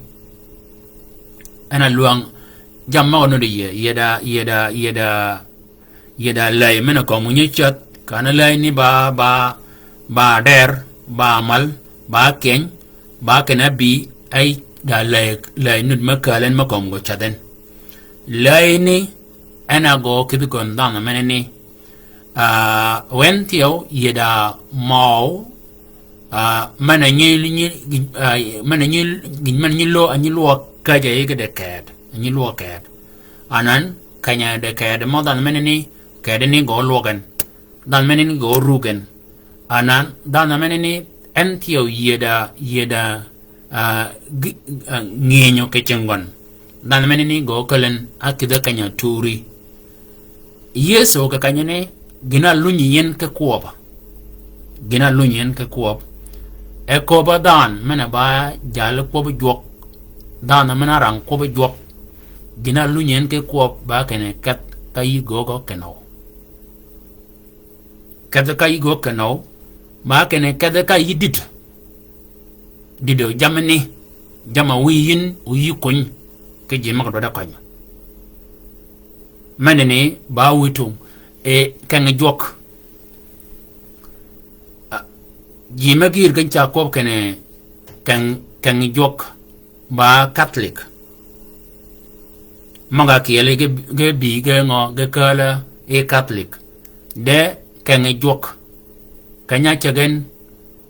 En a lwäng jammì møg-a nudø yïe, yïe da, yïe da, yïe da, yïe da läy men-a kömi nyi cädh, ka ni läy ni ba, ba, ba der, ba mal, ba kyeny, ba kinni bï, ay da läy, läy nud me kääl en me kömi gø cädh en. Läy ni, en a gø kïdhi gøn dhanhø menani. Ah, wen thyew yïe da møw, ah, men-a nyi, nyi, ah, men-a nyi, men-a nyi lwø, a nyi lwø käjj-a yi ki de ked, a nyi lwø ked. Anan, keny-a de ked mø dhanhø menani, kedi ni gø lwøg en. Dhanhø menani gø rug en. Anan, dhanhø menani en thyew yïe da, yïe da, ah, gi-, ah, ngïnyo kì cinggøn. Dhanhø menani gø käl en a kïdhi keny-a turi. Yëso kì kenyani, gïn-a lunyi yïn ki kwøb. Gïn-a lunyi yïn ki kwøb. E köbb-a dhanhø men-a ba jal kwøb jwøk. Dhanhø men-a rang kwøb jwøk. Gïn-a lunyi yïn ki kwøb ba kinni kedh ka yï göögø kinøw. Kedhi ka yï göög kinøw, ba kinni kedhi ka yï dïd. Dïdø jammì ni, jamm-a wiy yïn, o yï kuny, ki ji møg-a dwaddi køny. Menani, ba witung, e, keng jwøk. Ah, ji me gïïr gen ca kwøb kinni, keng, keng jwøk. Ba Catholic. Møg-a kyeli ge, ge bï ge ngø ge kääl yi Catholic. De keng jwøk. Keny-a cäg en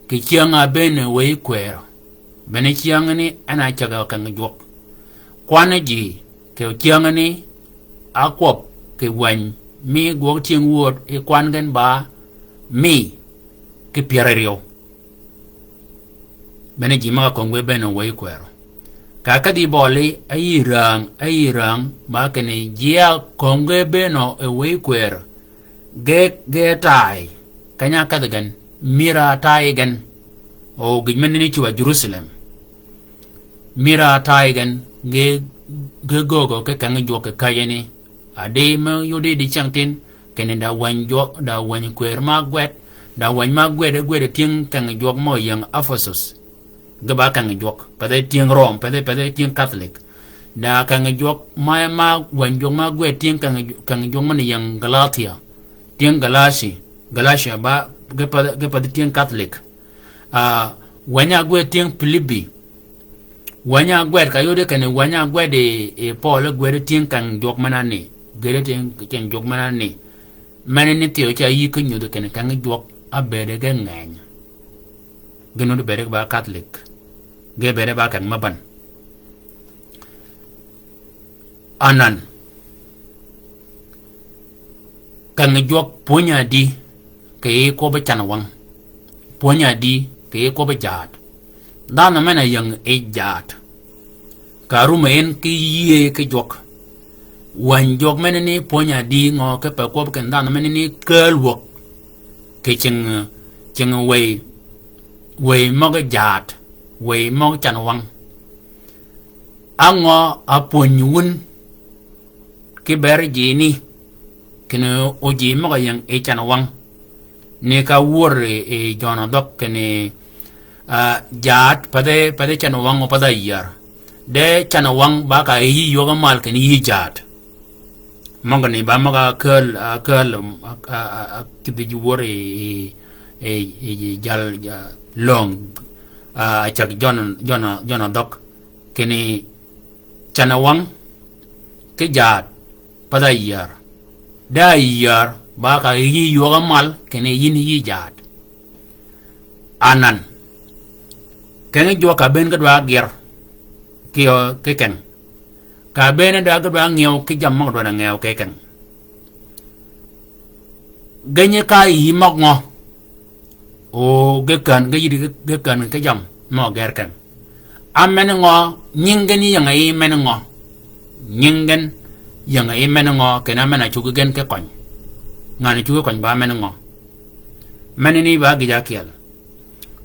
kì cyäng-a bënn wëy kwërø. Bene cyäng ni en a cäg keng jwøk. Kwanni ji kì cyäng ni a kwøb kì wäny mi gwøg tyëng wööd yi kwan gen ba mi ki pyär áryew. Bene ji møg-a kömi ge bënn wëy kwërø. Ka kedhi bøli, a yï räng, a yï räng, ba kinni ji a kömi ge bënn wëy kwërø. Ge, ge taay. Keny-a kedhi gen, mïr-a taay gen. O gïj men ni cwøw a Jerusalem. Mïr-a taay gen, ge, ge göögø ki keng jwøk kì käjjani. Adi me yudi di cyängtïn, kinni da wäny jwøk, da wäny kwër ma gwed, da wäny ma gwed, gwed tyëng keng jwøk mø ying Ephesus. Ge ba keng jwøk, pathi tyëng Röm, pathi, pathi tyëng Catholic. Da keng jwøk ma, ma wäny jwøk ma gwed tyëng keng, keng jwøk mø ni ying Galatia. Tyëng Galaci, Galacia ba, ge pathi, ge pathi tyëng Catholic. Ah, wänyi a gwed tyëng Pilipi. Wänyi a gwed ka yodi kinni wänyi a gwed yi, yi Pøøl gwed tyëng keng jwøk men-a ni. Gwed tyëng, tyëng jwøk men-a ni. Menani thyew ca yï ki nyudhi kinni keng jwøk a bëëde ge ngeny. Gen wun bëëde ge ba Catholic. Ge bëëde ba keng me bän. Anan. Keng jwøk pwönyi adi kì yij kwøbbi canwäng. Pwönyi adi kì yij kwøbbi jaat. Dhanhø men-a ying yij jaat. Ka rumø en ki yïëy ki jwøk. Wäny jwøk menani pwönyi adi ngø kipe kwøbbi kinni dhanhø menani kääl wäg. Kì cing, cing wëy, wëy møg jaat, wëy møg canwäng. Á ngø a pwönyi wun ki ber jini, kinni o ji møg-a ying yij canwäng. Ni ka wör yi, yi jøn-a dhøg kinni, ah, jaat, pathi, pathi canwäng o pathi yïär. De canwäng ba ka yï ywög-a mal kinni yï jaat. Møgani ba møg-a kääl, a kääl, a, a, a, a kidhi ji wör yi, yi, yi, yi jal, ja, löng, a, a cäg jøn, jøn, jøn-a dhøg. Kinni canwäng, ki jaat, pathi yïär. De yïär, ba ka yï ywög-a mal, kinni yïn yï jaat. Anan. Keng jwøk ka bëën ki dwa gyer. Ki, ki keng. Ka bëën dwa ki dwa ngiew ki jammì møg dwa ngiew ki keng. Genyi ka yï møg ngø. O ge kän, ge yïddi ge, ge kän ki jammì mø ger keng. A men ngø, nying gen ying yi men ngø. Nying gen ying yi men ngø, kinni a men-a cuggi gen ki køny. Ngan-a cuggi køny ba men ngø. Menani ba gïj ákyel.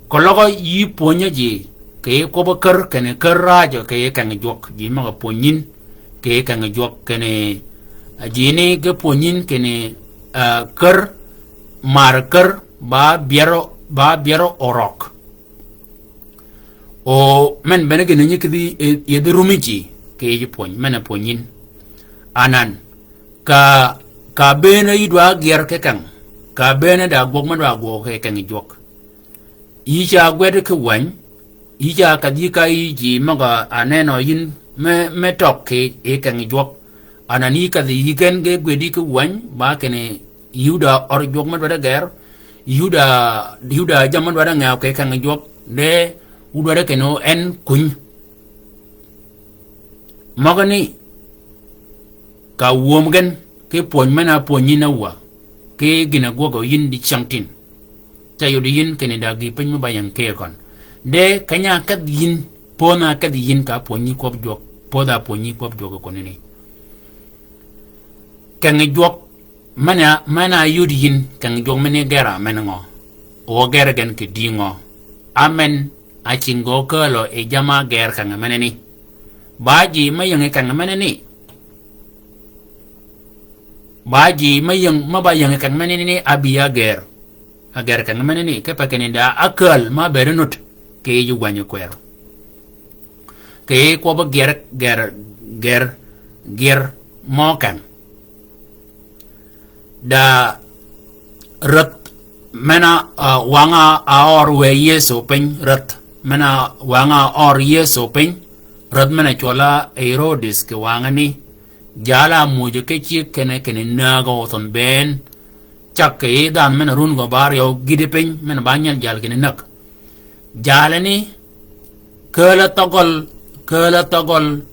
Keløg yï pwönyi ji, kì yij kwøbbi kär, kinni kär rájø kì yij keng jwøk, ji møg-a pwönyi yïn, kì yij keng jwøk, kinni, a, jini ge pwönyi yïn, kinni, a, kär, mar kär, ba byerø, ba byerø orøg. O men bene gïn-a nyi kidhi, e, yedhi rumi ji, kì yij pwönyi, men-a pwönyi yïn. Anan, ka, ka bëën yï dwa gyer ki keng, ka bëën da gwøg me dwa gwøg ki keng jwøk. Yï ca gwed ki wäny, yï ca kadhi ka yï ji møg-a nenø yïn me, me tøg ki yi keng jwøk. Anan yï kadhi yï gen ge gwedi ki wäny, ba kinni yï da ør jwøk me dwaddi ger, yï da, yï da jammì me dwaddi ngiew ki keng jwøk, de wu dwaddi kinni o en kuny. Møgani, ka wöm gen, ki pwöny men-a pwönyi yïn a wä, ki gïn-a gwøg yïn dicyängtïn. Ca yod yïn kinni da gïï piny me ba ying ki køn. De keny-a ákedh yïn, pödh-a ákedh yïn ka pwönyi kwøb jwøk, pödh-a pwönyi kwøb jwøk koni ni. Keng jwøk, men-a, men-a yud yïn, keng jwøk men-a ger-a men ngø. O ger gen kì dï ngø. A men, a cingi kälø yi jamm-a ger keng menani. Ba ji me ying keng menani. Ba ji me ying, me ba ying keng menani, a bï a ger. A ger keng menani, kipe kinni da ákääl me ábëëd nud, kì yij gwänyi kwërø. Kì yij kwøbbi gyer, gyer, gyer, gyer mø keng. Da räth men-a, ah, wang-a aør wë Yëso piny, räth men-a wang-a aør Yëso piny, räth men-a cwøl-a Herodis kì wangani, jal-a ámujø ki cigg kinni, kinni näg-a óthønh bënn, cag kì yij dhanhø men-a run gø ba áryew gïti piny, men-a ba nyel jal kinni näg. Jalani, kääl-a thøgøl, kääl-a thøgøl,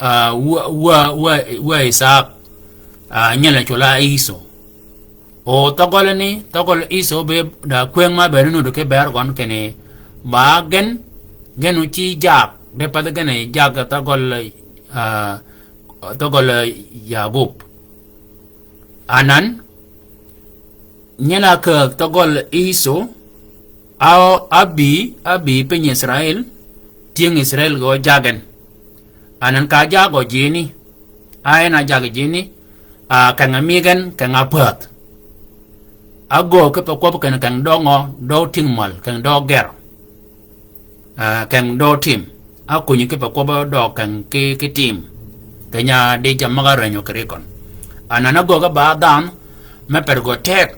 ah, wä, wä, wä, wä Isak, ah, nyel-a cwøl-a Iso. O thøgøl ni, thøgøl Iso be da kwëng me ábëëd nudd ki bër gøn kinni, ba gen, gen óci jag, de path gen yi jag thøgøl, ah, thøgøl Yakob. Anan, nyel-a kääg thøgøl Iso, a, ábï, ábï piny Israil, tyëng Israil gø jagen. Anan ka jagø jini, a en a jag jini, a keng-a mi gen, keng-a pädh. Ágöög kipe kwøb kinni keng dø ngø, dø tyëng mal, keng dø ger. Ah, keng dø tim. Ákunyi kipe kwøb dø keng ki, ki tim. Keny-a di jammì møg-a rënyø kì ri køn. Anan ágöög ba dhanhø, me per gø teg,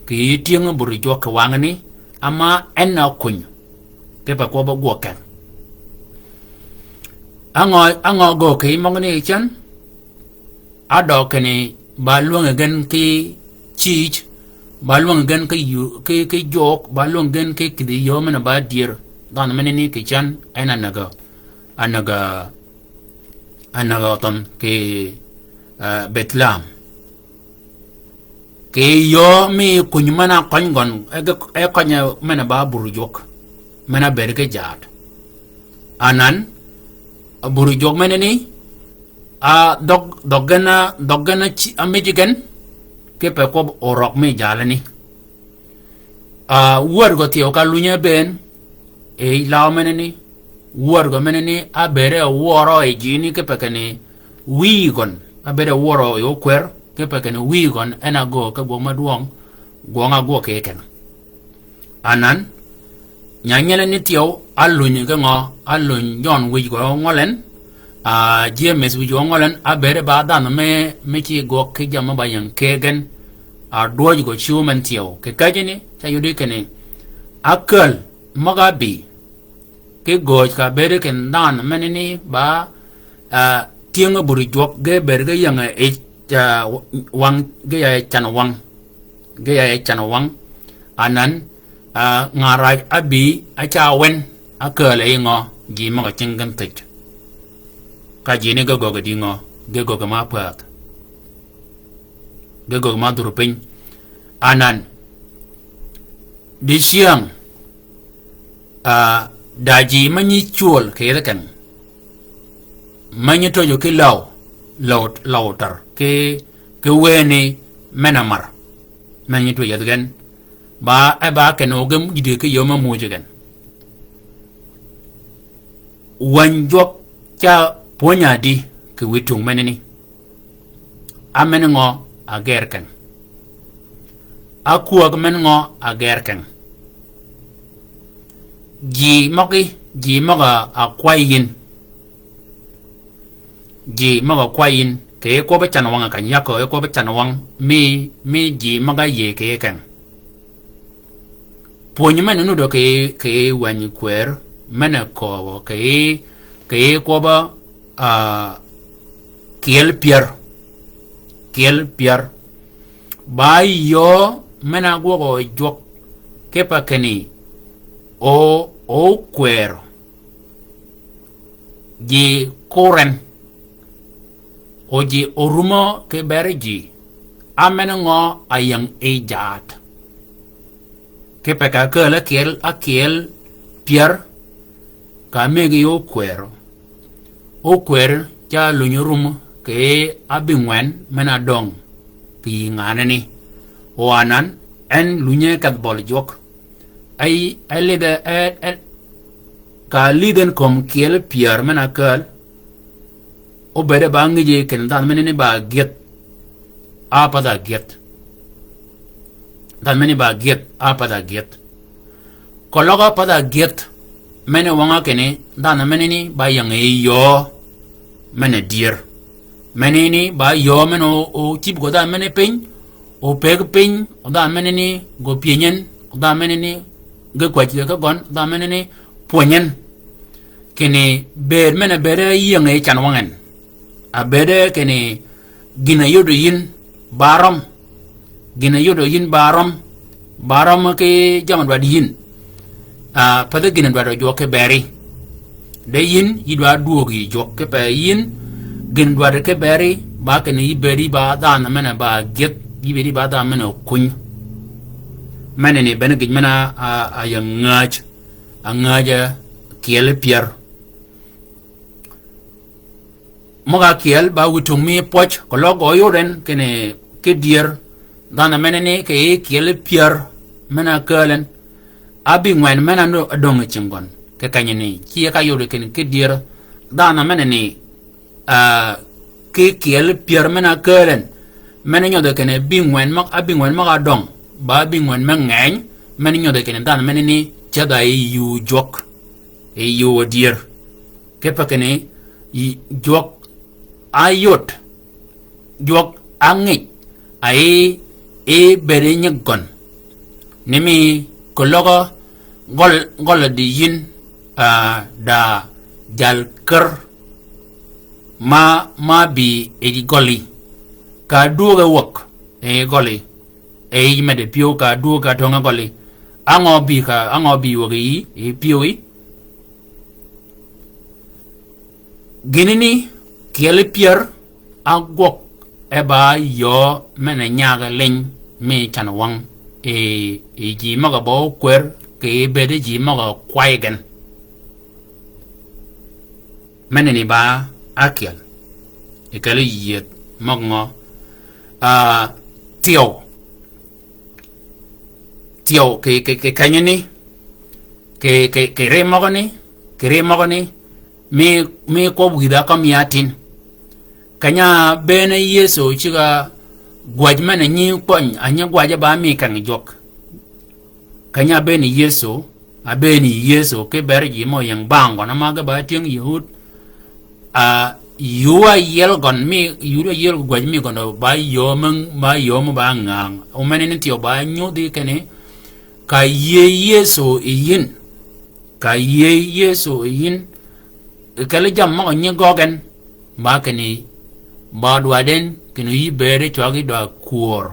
kì yij tyëng buri jwøk kì wangani, ama en ákunyi. Kipe kwøb gwøg keng. Á ngø, á ngø ágöög kì yij møgani cen, Ádø kinni ba lwängi gen ki cïj, ba lwängi gen ki yu-, ki, ki jwøk, ba lwängi gen ki kïdhi yöö men-a ba dyër. Dhanhø menani kì cen en a nägø, a nägø, a nägø thønh kì, eh, Bethlehem. Kì yöö mi kuny men-a køny gøn, e ge, e køny men-a ba bur jwøk. Men-a bëëd ki jaad. Anan, bur jwøk menani, a dhøg, dhøg gen a, dhøg gen a ci, a mïj gen, kipe kwøb orøg mi jalani. A, wäd gø thyew ka lunye bënn, e law menani, wäd gø menani, a bëëde wørø yi jini kipe kinni wïyi gøn, a bëëde wørø yi ókwër, kipe kinni wïyi gøn, en a göög ki gwøg me dwøng, gwøng a gwøg ki keng. Anan, nya nyelani thyew, a luny ki ngø, a luny Jøn wïj gø ngøl en, a, Jemes wïj gø ngøl en, a bëëde ba dhanhø me, me ci gwøg ki jammì ba ying kegen, a dwøj gø cwöm en thyew. Kì kejini, ca yudi kinni, a kääl, møg-a bï, ki gööj ka bëëde kinni dhanhø menani ba, a, tyëng bur jwøk ge bëëd ge ying yi, a, wang, ge ya yi can wang. Ge ya yi can wang. Anan, a, ngaraj a bï, a ca wen, a kääl yi ngø, ji møg-a cing gen thij. Ka jini ge göggi di ngø, ge göggi ma pädh. Ge göggi ma dhur piny. Anan, dicyäng, a, da ji me nyi cwöl kì yethi keng. Me nyi töjø ki läw, läw, läw tär, ki, ki wëëni men-a mar. Me nyi töjø yethi gen. Ba, e ba ken ogem jiddi ki yöö me muuj gen. Wäny jwøk ca pwöny-a di kì wiy tung menani. A men ngø a gër keng. A kwäg men ngø a gër keng. Ji møgí, ji møg-a kwayi yïn. Ji møg-a kwayi yïn. Kì yi kwøbbi can wang kany yakø, yi kwøbbi can wang. Mi, mi ji møg-a yïëy kì yi keng. Pwönyi men-a nuddø kì, kì wäny kwër, men-a kööbø, kì, kì kwøbbø, a, kyel pyär. Kyel pyär. Ba yöö men-a gwøgø jwøk, kipe kinni, o, o kwër. Ji kuren. O ji orumø ki beri ji. A men ngø a ying yi jaad. Kipe ka kääl ákyel, ákyel pyär. Ka mëggi ókwër. Ókwër ca lunyi rum kì ábïngwen men-a döng kì yï nganani. O anan, en lunye kedh bøli jwøk. Ay, ay lidh, e, e, ka lidh en kömi kyel pyär men-a kääl. Óbëëde ba ngïjji kinni dhanhø menani ba gyëdh. A pädh-a gyëdh. Dhanhø menani ba gyëdh, a pädh-a gyëdh. Keløg a pädh-a gyëdh, men-a wøng-a kinni, dhanhø menani ba ying yi yöö, men-a dyër. Menani ba yöö men-a o, o cïb gø dhanhø menani piny, o pëggi piny, o dhanhø menani gø pyëny en, o dhanhø menani ge kwäjji ge ki gøn, o dhanhø menani pwönyi en. Kinni bëëd men-a bëëde ying yi can wang en. A bëëde kinni gïn-a yoddi yïn ba røm. Gïn-a yoddi yïn ba røm. Ba røm ki jammì dwaddi yïn. A, pädhi gïn-a dwaddi jwøk ki beri. De yïn, yï dwaddi dwöög yï jwøk kipe yïn. Gïn-a dwaddi ki beri, ba kinni yï bëëdi ba dhanhø men-a ba gyëdh, yï bëëdi ba dhanhø men-a kuny. Menani bene gïj men-a, a, a ying ngäj. A ngäj, a kyel pyär. Møg-a kyel ba wiy tung mi pwøj, keløg gø yod en kinni ki dyër, dhanhø menani kì yï kyel pyär, men-a kääl en, ábïngwen men-a döng yi cinggøn, kì kenyani, ci ka yod kinni ki dyër, dhanhø menani, a, ki kyel pyär men-a kääl en, men-a nyodhi kinni bïngwen møg, ábïngwen møg-a döng, ba bïngwen me ngeny, men-a nyodhi kinni dhanhø menani, cedh-a yi yuu jwøk, yi yuu dyër. Kipe kinni, yi, jwøk á yod, jwøk á ngij, a yi, yi bëëdi nyig gøn. Ni mi keløg gøl, gøl di yïn, a, da jal kär, ma, ma bï yi gølí. Ka dwöög e wäg, yi gølí. E yij meddi pyëw ka dwöög ka töng-a gølí. Á ngø bï ka, á ngø bï wäg yi, yi pyëwí. Gïnani kyel pyär ágwøg e ba yöö men-a nyagø liny mi canwang yi, yi ji møg-a ba ókwër kì bëëd ji møg-a kway gen. Menani ba ákyel. Yi kelli yïëth møg-a ngø, ah, thyew. Thyew kì, kì, kì kenyani, kì, kì, kì ri møgani, kì ri møgani, mi, mi kwøb wïdha kømmi ya tin. Keny-a bëën Yëso cigg-a gwäj men-a nyi kwøny, a nyi gwäj ba mi keng jwøk. Keny-a bëën Yëso, a bëën Yëso, ki ber ji mø ying bang gøn, ama ge ba tyëng Yëhud, a, yuu áyiel gøn mi, yuu áyiel gwäj mi gøn, ba yöö men, ba yöö men ba ngäng. O menani thyew ba nyudhi kinni, ka yïëy Yëso yi yïn, ka yïëy Yëso yi yïn, kelli jammì møg-a nyi gøggi gen, ba kinni, ba dwaddi en, kinni yï bëëd cwaggi dwaddi kwör.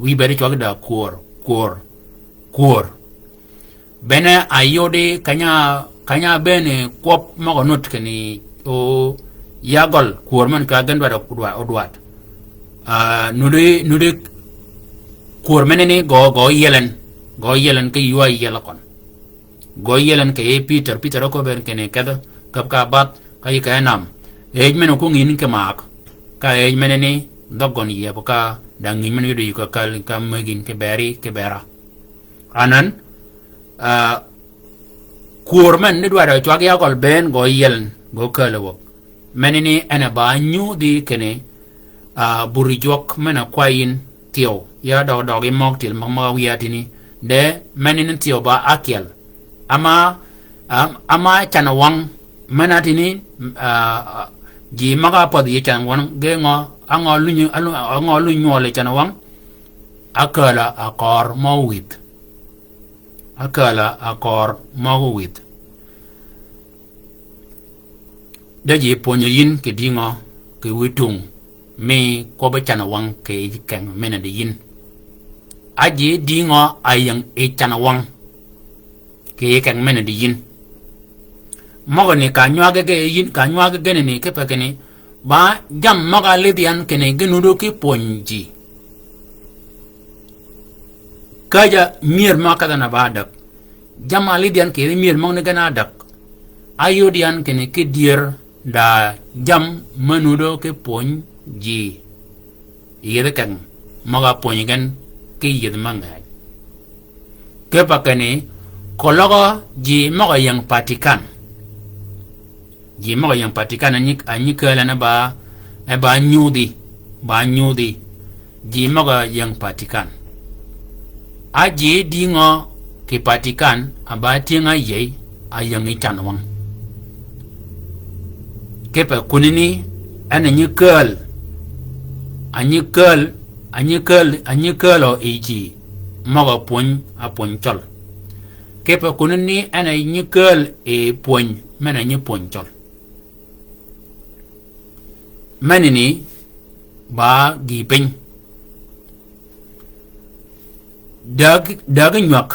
Yï bëëd cwaggi dwaddi kwör, kwör, kwör. Bene ayudi keny-a, keny-a bëën kwøb møg-a nud kinni o ya gøl kwör men ka gen dwaddi odwa-, odwaddi. Ah, nuddi, nuddi kwör menani gø, gø yiel en, gø yiel en ki yuu áyiel køn. Gø yiel en kì yij Pïtør, Pïtør óköbbi en kinni kedhi, käb ka badh, ka yï keny-a nam. Ëj men-a kwøng yïn kì maak. Ka ëj menani, dhøg gøn yieb ka, da ngïny men-a yudi yï ka käl, ka mëggi yïn kì beri, kì bera. Anan, ah, kwör men ni dwaddi cwag ya gøl bënn gø yiel, gø käl wäg. Menani en a ba nyudhi kinni, ah, buri jwøk men-a kwäy yïn thyew, ya døg døg yi møg tyel møg møg-a wiya tïni. De, menani thyew ba ákyel. Ama, am-, ama canwang, men-a tïni, ah, ji møg-a pädhi yi canwang, ge ngø, a ngø lunyi, a lu-, a ngø lunyi nywøl yi canwang, ákääl-a akør mø ówïdh. Ákääl-a akør mø ówïdh. De ji pwönyi yïn kì dïngø kì witung mi kwøbbi canwang kì yij keng men-a di yïn. A ji dïngø a ying yi canwang kì yij keng men-a di yïn. Møgani ka nywaggi ge yïn, ka nywaggi genani kipe kinni, ba jammì møg-a álidh yan kinni ge nuddø ki pwöny ji. Käjj-a myër mø kedhø na ba däg. Jammì álidh yan kì yij myër møgani gen a däg. Áyod yan kinni ki dyër da jammì me nuddø ki pwöny ji. Yïëdhi keng møg-a pwönyi gen ki yïëdhi me ngäj. Kipe kinni, koløg ji møg-a ying Vatikan. Ji møg-a ying Vatikan a nyi, a nyi kääl en e ba, e ba nyudhi, ba nyudhi. Ji møg-a ying Vatikan. A ji dïngø kì Vatikan a ba tyëng-a áyïëy, a ying yi canwang. Kipe kunani, en a nyi kääl, a nyi kääl, a nyi kääl, a nyi kääl o yi ji møg-a pwöny, a pwöny cøl. Kipe kunani en a nyi kääl yi pwöny, men a nyi pwöny cøl. Menani ba gïï piny. Däg, däg nywäg,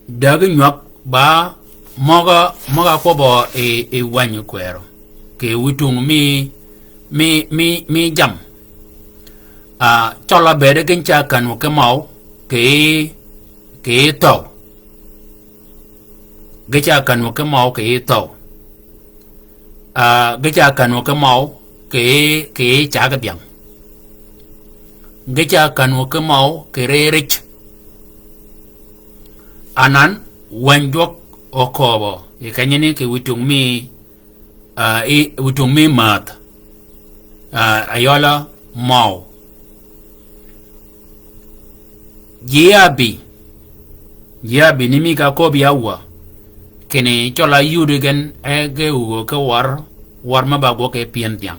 däg nywäg ba møg-a, møg-a kwøbbø yi, yi wänyi kwërø. Kì witung mi, mi, mi, mi jammì. Ah, cøl-a bëëd gen ca känwø ki møw, kì, kì thøw. Ge ca känwø ki møw kì yij thøw. Ah, ge ca känwø ki møw kì, kì yij caggi dhyäng. Ge ca känwø ki møw kì ri rij. Anan, wäny jwøk okööbø yi kenyani kì witung mi, ah, yi witung mi mädh. Ah, ayøla møw. Ji ábï, ji ábï ni mi ka köbbi ya wä. Kinni cøl-a áyudi gen e ge wugø ki wär, wär me ba gwøg ki pyën dhyäng.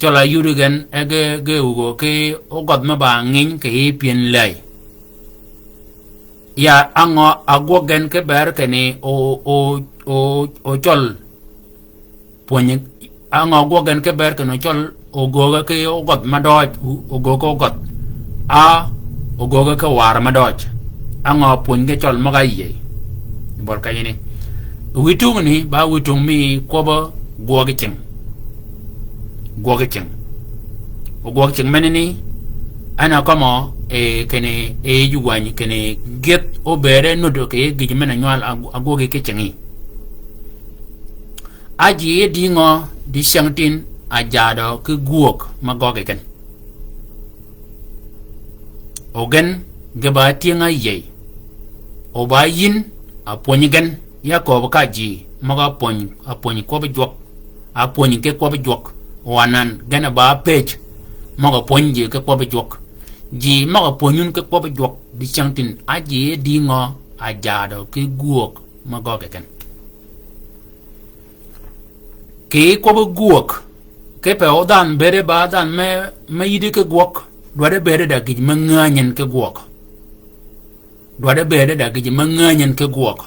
Cøl-a áyudi gen e ge, ge wugø ki ogødh me ba ngïny kì yij pyën läy. Ya ángø a gwøg gen ki bër kinni o, o, o, o cøl pwönyi, ángø gwøg gen ki bër kinni o cøl ogögge ki ogødh me døøj, ogögge ogødh. A, ogögge ki wär me døøj. Ángø pwönyi ki cøl møg-a áyïëy. Bøl kenyani. Witung ni, ba witung mi kwøbbø Gwøgi cing. Gwøgi cing. O gwøgi cing meneni, en a kømø, e, kinni, e, yij wänyi, kinni, gyëdh obëëde nudd kì yij gïj men-a nywal a, a gwøgi ki cingi. A ji yi dïngø, dicängtïn, a jadø ki gwøg me gøggi gen. O gen, ge ba tyëng-a yïëy. O ba yïn, a pwönyi gen, ya kööb ka ji, møg-a pwöny, a pwöny kwøbbi jwøk. A pwönyi ki kwøbbi jwøk. O anan, gen a ba pëj, møg-a pwönyi ji ki kwøbbi jwøk. Ji møg-a pwönyi wun ki kwøbbi jwøk, dicängtïn, a ji yi dïngø, a jadø ki gwøg me gøggi gen. Kì kwøbbi gwøg, kipe o dhanhø bëëde ba dhanhø me, me yïddi ki gwøg, dwaddi bëëde da gïj me ngänyi en ki gwøg. Dwaddi bëëde da gïj me ngänyi en ki gwøg.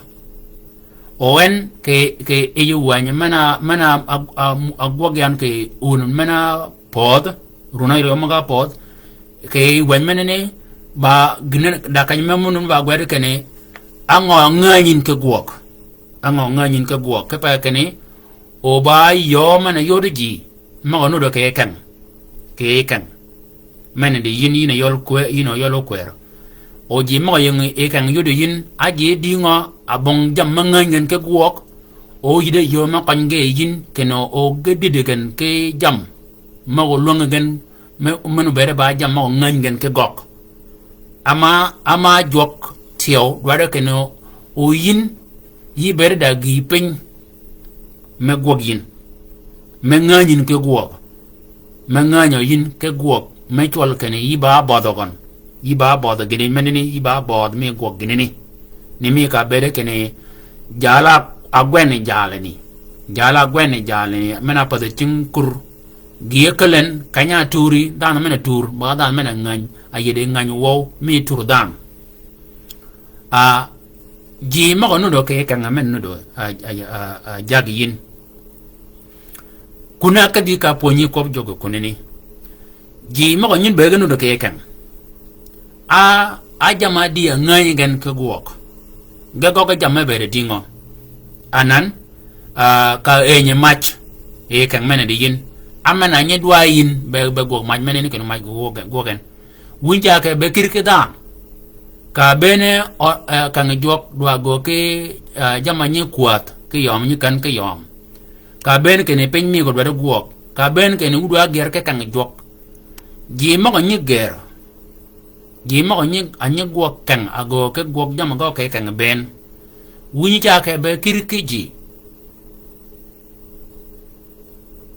O en kì, kì yij wänyi men-a, men-a, a, a, a gwøg yan kì wun men-a pödh, run-a áryew møg-a pödh, kì yij wänyi meneni, ba gïn-a da keny me møn ba gwed kinni, á ngø ngänyi en ki gwøg. Á ngø ngänyi en ki gwøg, kipe kinni, o ba yöö men-a yod ji, møg-a nudd kì keng. Kì keng. Men-a di yïn, yïn a yøl kwe-, yïn a yøl okwer. O ji møg-a ying yi keng yod yïn, a ji dïngø, a bong jammì me ngänyi gen ki gwøg. O yïddi yöö me køny ge yïn, kinni o ge dïddi gen ki jammì møg-a lwängi gen, me, men obëëde ba jammì møg-a ngänyi gen ki gøgg. Ama, ama jwøk thyew, dwaddi kinni o yïn, yï bëëde da gïï piny, me gwøg yïn, me ngänyi yïn ki gwøg, me ngänyø yïn ki gwøg, me cwøl kinni yï ba bødhø gøn, yï ba bødhø gïnani meneni, yï ba bødhø mi gwøg gïnani. Ni mi ka bëëde kinni jal-a, a gwenni jalani, jal-a gwenni jalani, men-a pädhi cing kur, gï-a käl en, keny-a turi, dhanhø men-a tur, ba dhanhø men-a ngäny, a yïddi ngäny wøw, mi tur dhanhø. A, ji møg-a nudd kì keng men-a nudd, a, a, a, a, jaggi yïn. Kun-a ákedhi ka pwönyi kwøb jwøk kunani. Ji møg-a nyi bëëd ge nudd kì keng. A, a jamm-a dï a ngänyi gen ki gwøg. Ge gøggi jammì me bëëd dïngø. Anan, a, ka ënyi mac, yi keng men-a di yïn. A men-a nyi dwa yïn, be, be gwøg mac meneni kinni mac gwøg, gwøg gen. Wïnyi ca kì be kïddi ki dhanhø. Ka bënn, o, e, keng jwøk dwa göög ki, e, jamm-a nyi kwädh, ki yöm nyi kän ki yöm. Ka bënn kinni piny mi gø dwaddi gwøg. Ka bënn kinni wu dwa gër ki keng jwøk. Ji møg-a nyi gër. Ji møg-a nyi, a nyi gwøg keng, a göög ki gwøg jamm-a gø kì keng bënn. Wïnyi ca kì be kïddi ki ji.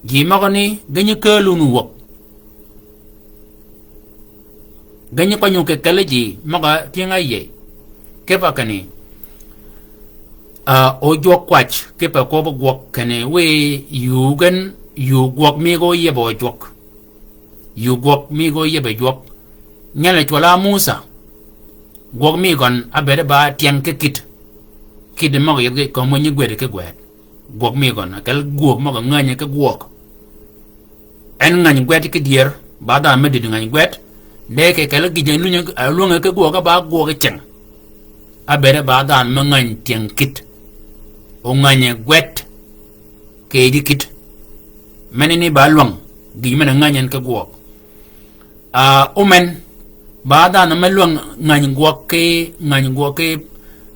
Ji møgani, ge nyi kääl wun wäg. Ge nyi køny wun kì kelli ji, møg-a tyëng-a yïëy. Kipe kinni, a, o jwøk kwäj, kipe kwøbbi gwøg kinni, wiy yuu gen, yuu gwøg mi gø yiebø jwøk. Yuu gwøg mi gø yiebø jwøk. Nyal-a cwøll-a Musa. Gwøg mi gøn, a bëëde ba tyeng ki kïddi. Kïddi møg-a yïdhi kömi nyi gwëd ki gwëd. Gwøg mi gøn, a kelli gwøg møg-a ngänyi ki gwøg. En ngäny gwed ki dyër, ba dhanhø me dïddi ngäny gwed. De kì kelli gïj-a lwängi, a lwängi ki gwøg ba gwøgi cing. A bëëde ba dhanhø me ngäny tyëng kïddi. O ngänyi gwed. Kì yij kïddi. Meneni ba lwäng, gïj men-a ngänyi en ki gwøg. A, omen, ba dhanhø me lwäng ngäny gwøg ki, ngäny gwøg ki,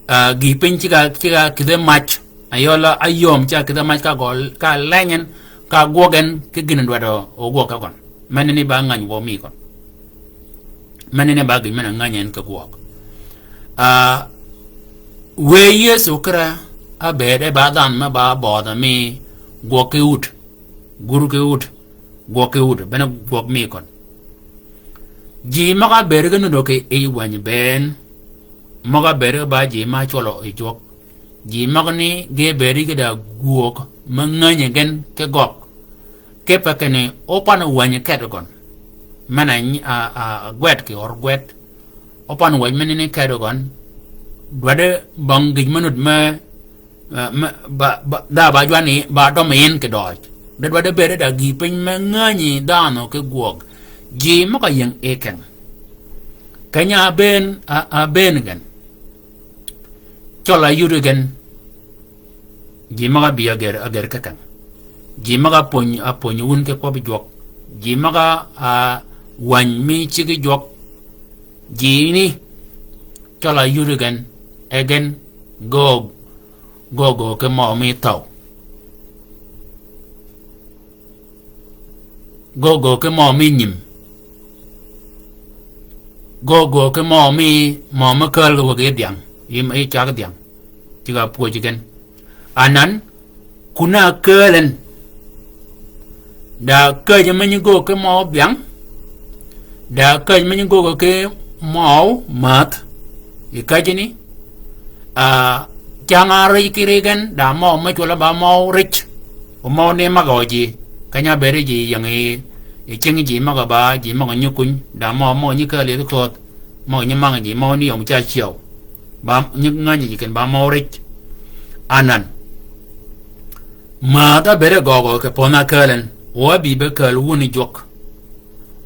a, gïï piny ceg-a, ceg-a kïdhe mac, a yøl-a áyöm ceg-a kïdhe mac ka gø, ka leny en, ka gwøg en, ki gïn-a dwaddi o gwøg ka gøn. Meneni ba ngäny wøw mi gøn. Meneni ba gïj men-a ngänyi en ki gwøg. A, wëy Yëso Kira, a bëëde ba dhanhø me ba bødhø mi gwøg ki wud, gur ki wud, gwøg ki wud, bene gwøg mi køn. Ji møg-a bëëd ge nudd kì yij wänyi bënn, møg-a bëëd ge ba ji me cwøllø yi jwøk. Ji møgani ge bëëd ge da gwøg me ngänyi gen ki gøgg. Kipe kinni opan wänyi keddi gøn. Men-a nyi-, a, a, a gwed kì ør gwed. Opan wänyi meneni keddi gøn. Dwaddi bang gïj me nudd me, e, me, ba, ba, da ba jwanni, ba dømi yïn kì døøj. De dwaddi bëëde da gïï piny me ngänyi dhanhø ki gwøg. Ji møg-a ying yi keng. Keny-a ábëën, a, ábëën gen. Cøl-a áyudi gen. Ji møg-a bï a gër, a gër ki keng. Ji møg-a pwöny, a pwöny wun ki kwøbbi jwøk. Ji møg-a, a, wäny mi ciggi jwøk. Ji ni, cøl-a yudi gen, e gen, gø, gø gø ki mø mi thøw. Gø gø ki mø mi nyim. Gø gø ki mø mi, mø mi käl ki wäg yi dhyang. Yi, yi cag dhyang. Cigg-a pwöj gen. Anan, kun-a käälen. Da käjji me nyi gø ki mø byangi. Da käjji me nyi gø ki mø mädhi. Yi käjji ni. A, cang-a rijji ki ri gen, da mø me cwøl-a ba mø rijji. O mø ni møg-a ji. Keny-a bëëd ji ying yi, yi cingi ji møg-a ba, ji møg-a nyi kuny. Da mø, mø nyi käl yi ki köödh. Mø nyi møng ji, mø ni yøm ca cyäw. Ba, nyi ngänyi ji ken ba mø rijji. Anan. Mädhi ábëëd gøgø kì pödh-a käälen, o ábï be kääl wun jwøk.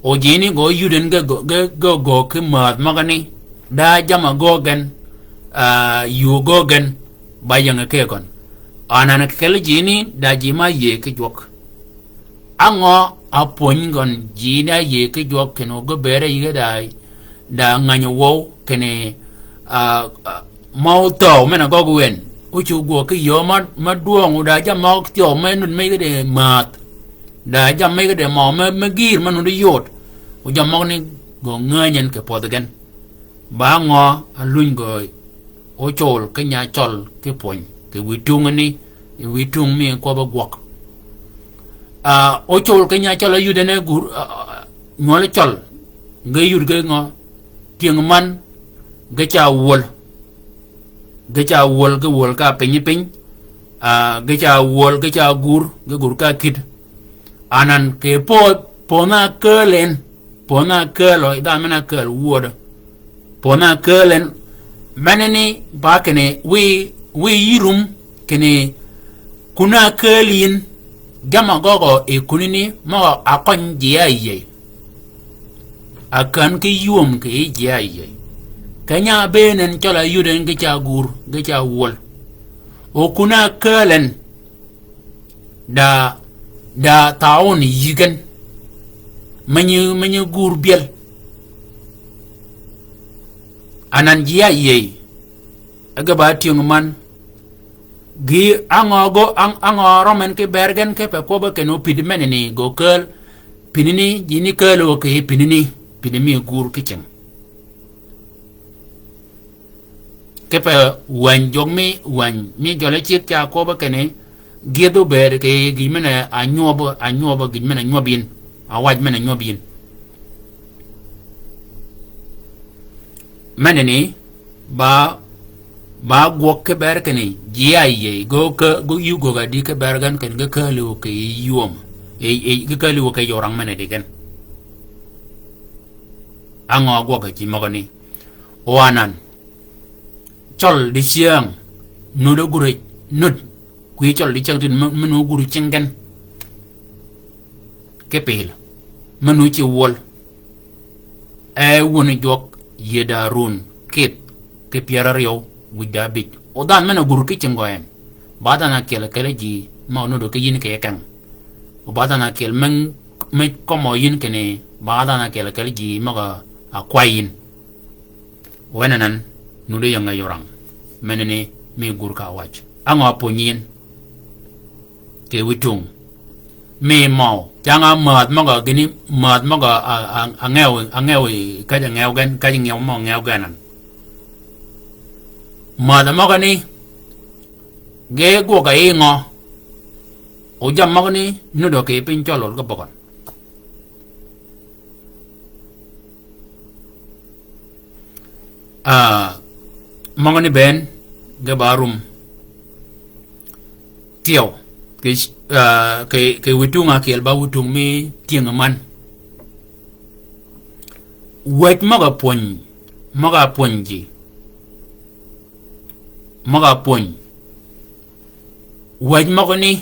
O ji ni gø yud en ge gø, ge, ge gø ki mädhi møgani, da jamm-a gø gen, a, yuu gø gen, ba ying ki gøn. Anan kì kelli ji ni, da ji mø áyïëy ki jwøk. Á ngø a pwöny gøn ji ni áyïëy ki jwøk kinni gø bëëd yi ge da, da ngänyi wøw kinni, a, a, mø óthöw men-a gøggi wen. Ócuggi gwøg ki yöö ma, ma dwøng o da jammì møg thyew me nud me ge de mädhi. Da jammì me ge de mø me, me gïïr me nud yod. O jammì møgani gø ngänyi en kì pödhi gen. Ba ngø a luny gø ócol ki nya cøl ki pwöny, kì wïj tungani, wïj tung mi kwøbbi gwøg. A, ócol ki nya cøl áyud en e gur, a, a, nywøl cøl, ge yud ge ngø, tyëng man, ge ca wöl, ge ca wöl, ge wöl ka piny piny, a, ge ca wöl, ge ca gur, ge gur ka kïd. Anan kì pödh, pödh-a kääl en, pödh-a kääl o, yi dhanhø men-a kääl wödø. Pödh-a kääl en, menani ba kinni, wiy, wiy yï rum, kinni, kun-a kääl yïn, jamm-a gøgø yi kunani, møg-a køny ji áyïëy. A kän ki ywöm kì yij ji áyïëy. Keny-a ábëën en cøl-a yud en ge ca gur, ge ca wöl. O kun-a kääl en, da, da thaun yï gen. Me nyi, me nyi gur byel. Anan ji áyïëy. E ge ba tyëng man. Gï á ngø gø, á ngø, á ngø rømmi en ki bër gen kipe kwøbbi kinni o pïddi menani gø kääl. Pïnani, ji ni kääl o kì pïnani. Pïnni mi gur ki cing. Kipe wäny jwøk mi, wäny mi jøl-a ceg ca kwøbbi kinni, gyëdh óbëëd kì gïj men-a nywøb, a nywøb gïj men-a nywøb yïn, a wac men-a nywøb yïn. Menani, ba, ba gwøg ki bër kinni, ji áyïëy, gø ke, gø yï gwøg-a di ki bër gen kinni, ge kääl o kì ywöm, e, e, ge kääl o kì yij orang men-a di gen. Á ngø gwøg-a ji møgani. O anan. Cøl dicyäng, nud ógurø, nud, kwi cøl dicyäng tin me, me nu ógurø cing gen. Ki pil, me nu ci wöl. E wun jwøk yie da run, kith, ki pyär áryew, wïj da bïj. O dhanhø men-a gur ki cing gø en. Ba dhanhø ákyel kelli ji, mø nuddø ki yïn kì keng. O ba dhanhø ákyel men, me kømmø yïn kinni, ba dhanhø ákyel kelli ji, møg-a kway yïn. Wen anan, nuti ying-a yij orang. Menani, mi gur ka wac. Á ngø pwönyi yïn. Kì wïj tung. Mi møw, cang-a mädh møg-a gïni, mädh møg-a, a, a, a ngew, a ngew yi, käjj-a ngew gen, käjj-a ngew mø ngew gen anan. Mädh møgani, ge gwøg-a yi ngø. O jammì møgani, nuddø kì piny cøl ol ge bøgøn. A, møgani bënn, ge ba rum. Thyew, kì, a, kì, kì wïj tung ákyel ba wïj tung mi tyëng man. Wäj møg-a pwöny, møg-a pwöny ji. Møg-a pwöny. Wäj møgani,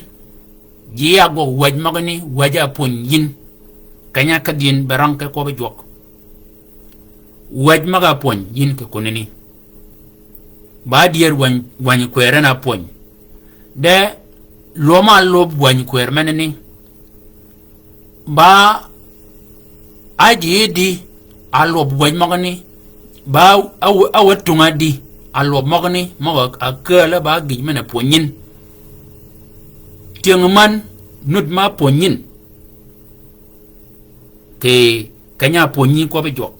ji ya gwøg wäj møgani, wäj-a pwöny yïn. Keny-a kedhi yïn be rang ki kwøbbi jwøk. Wäj møg-a pwöny yïn kì kunani. Ba dyër wäny, wäny kwër en-a pwöny. De, Lwøm-a lwøb wäny kwër menani. Ba ájï di, a lwøb wäny møgani. Ba áwä, áwä tung'a di, a lwøb møgani, møg-a kääl-a ba gïj men-a pwönyin. Tyëng man, nud ma pwönyin. Kì keny-a pwönyi kwøbbi jwøk.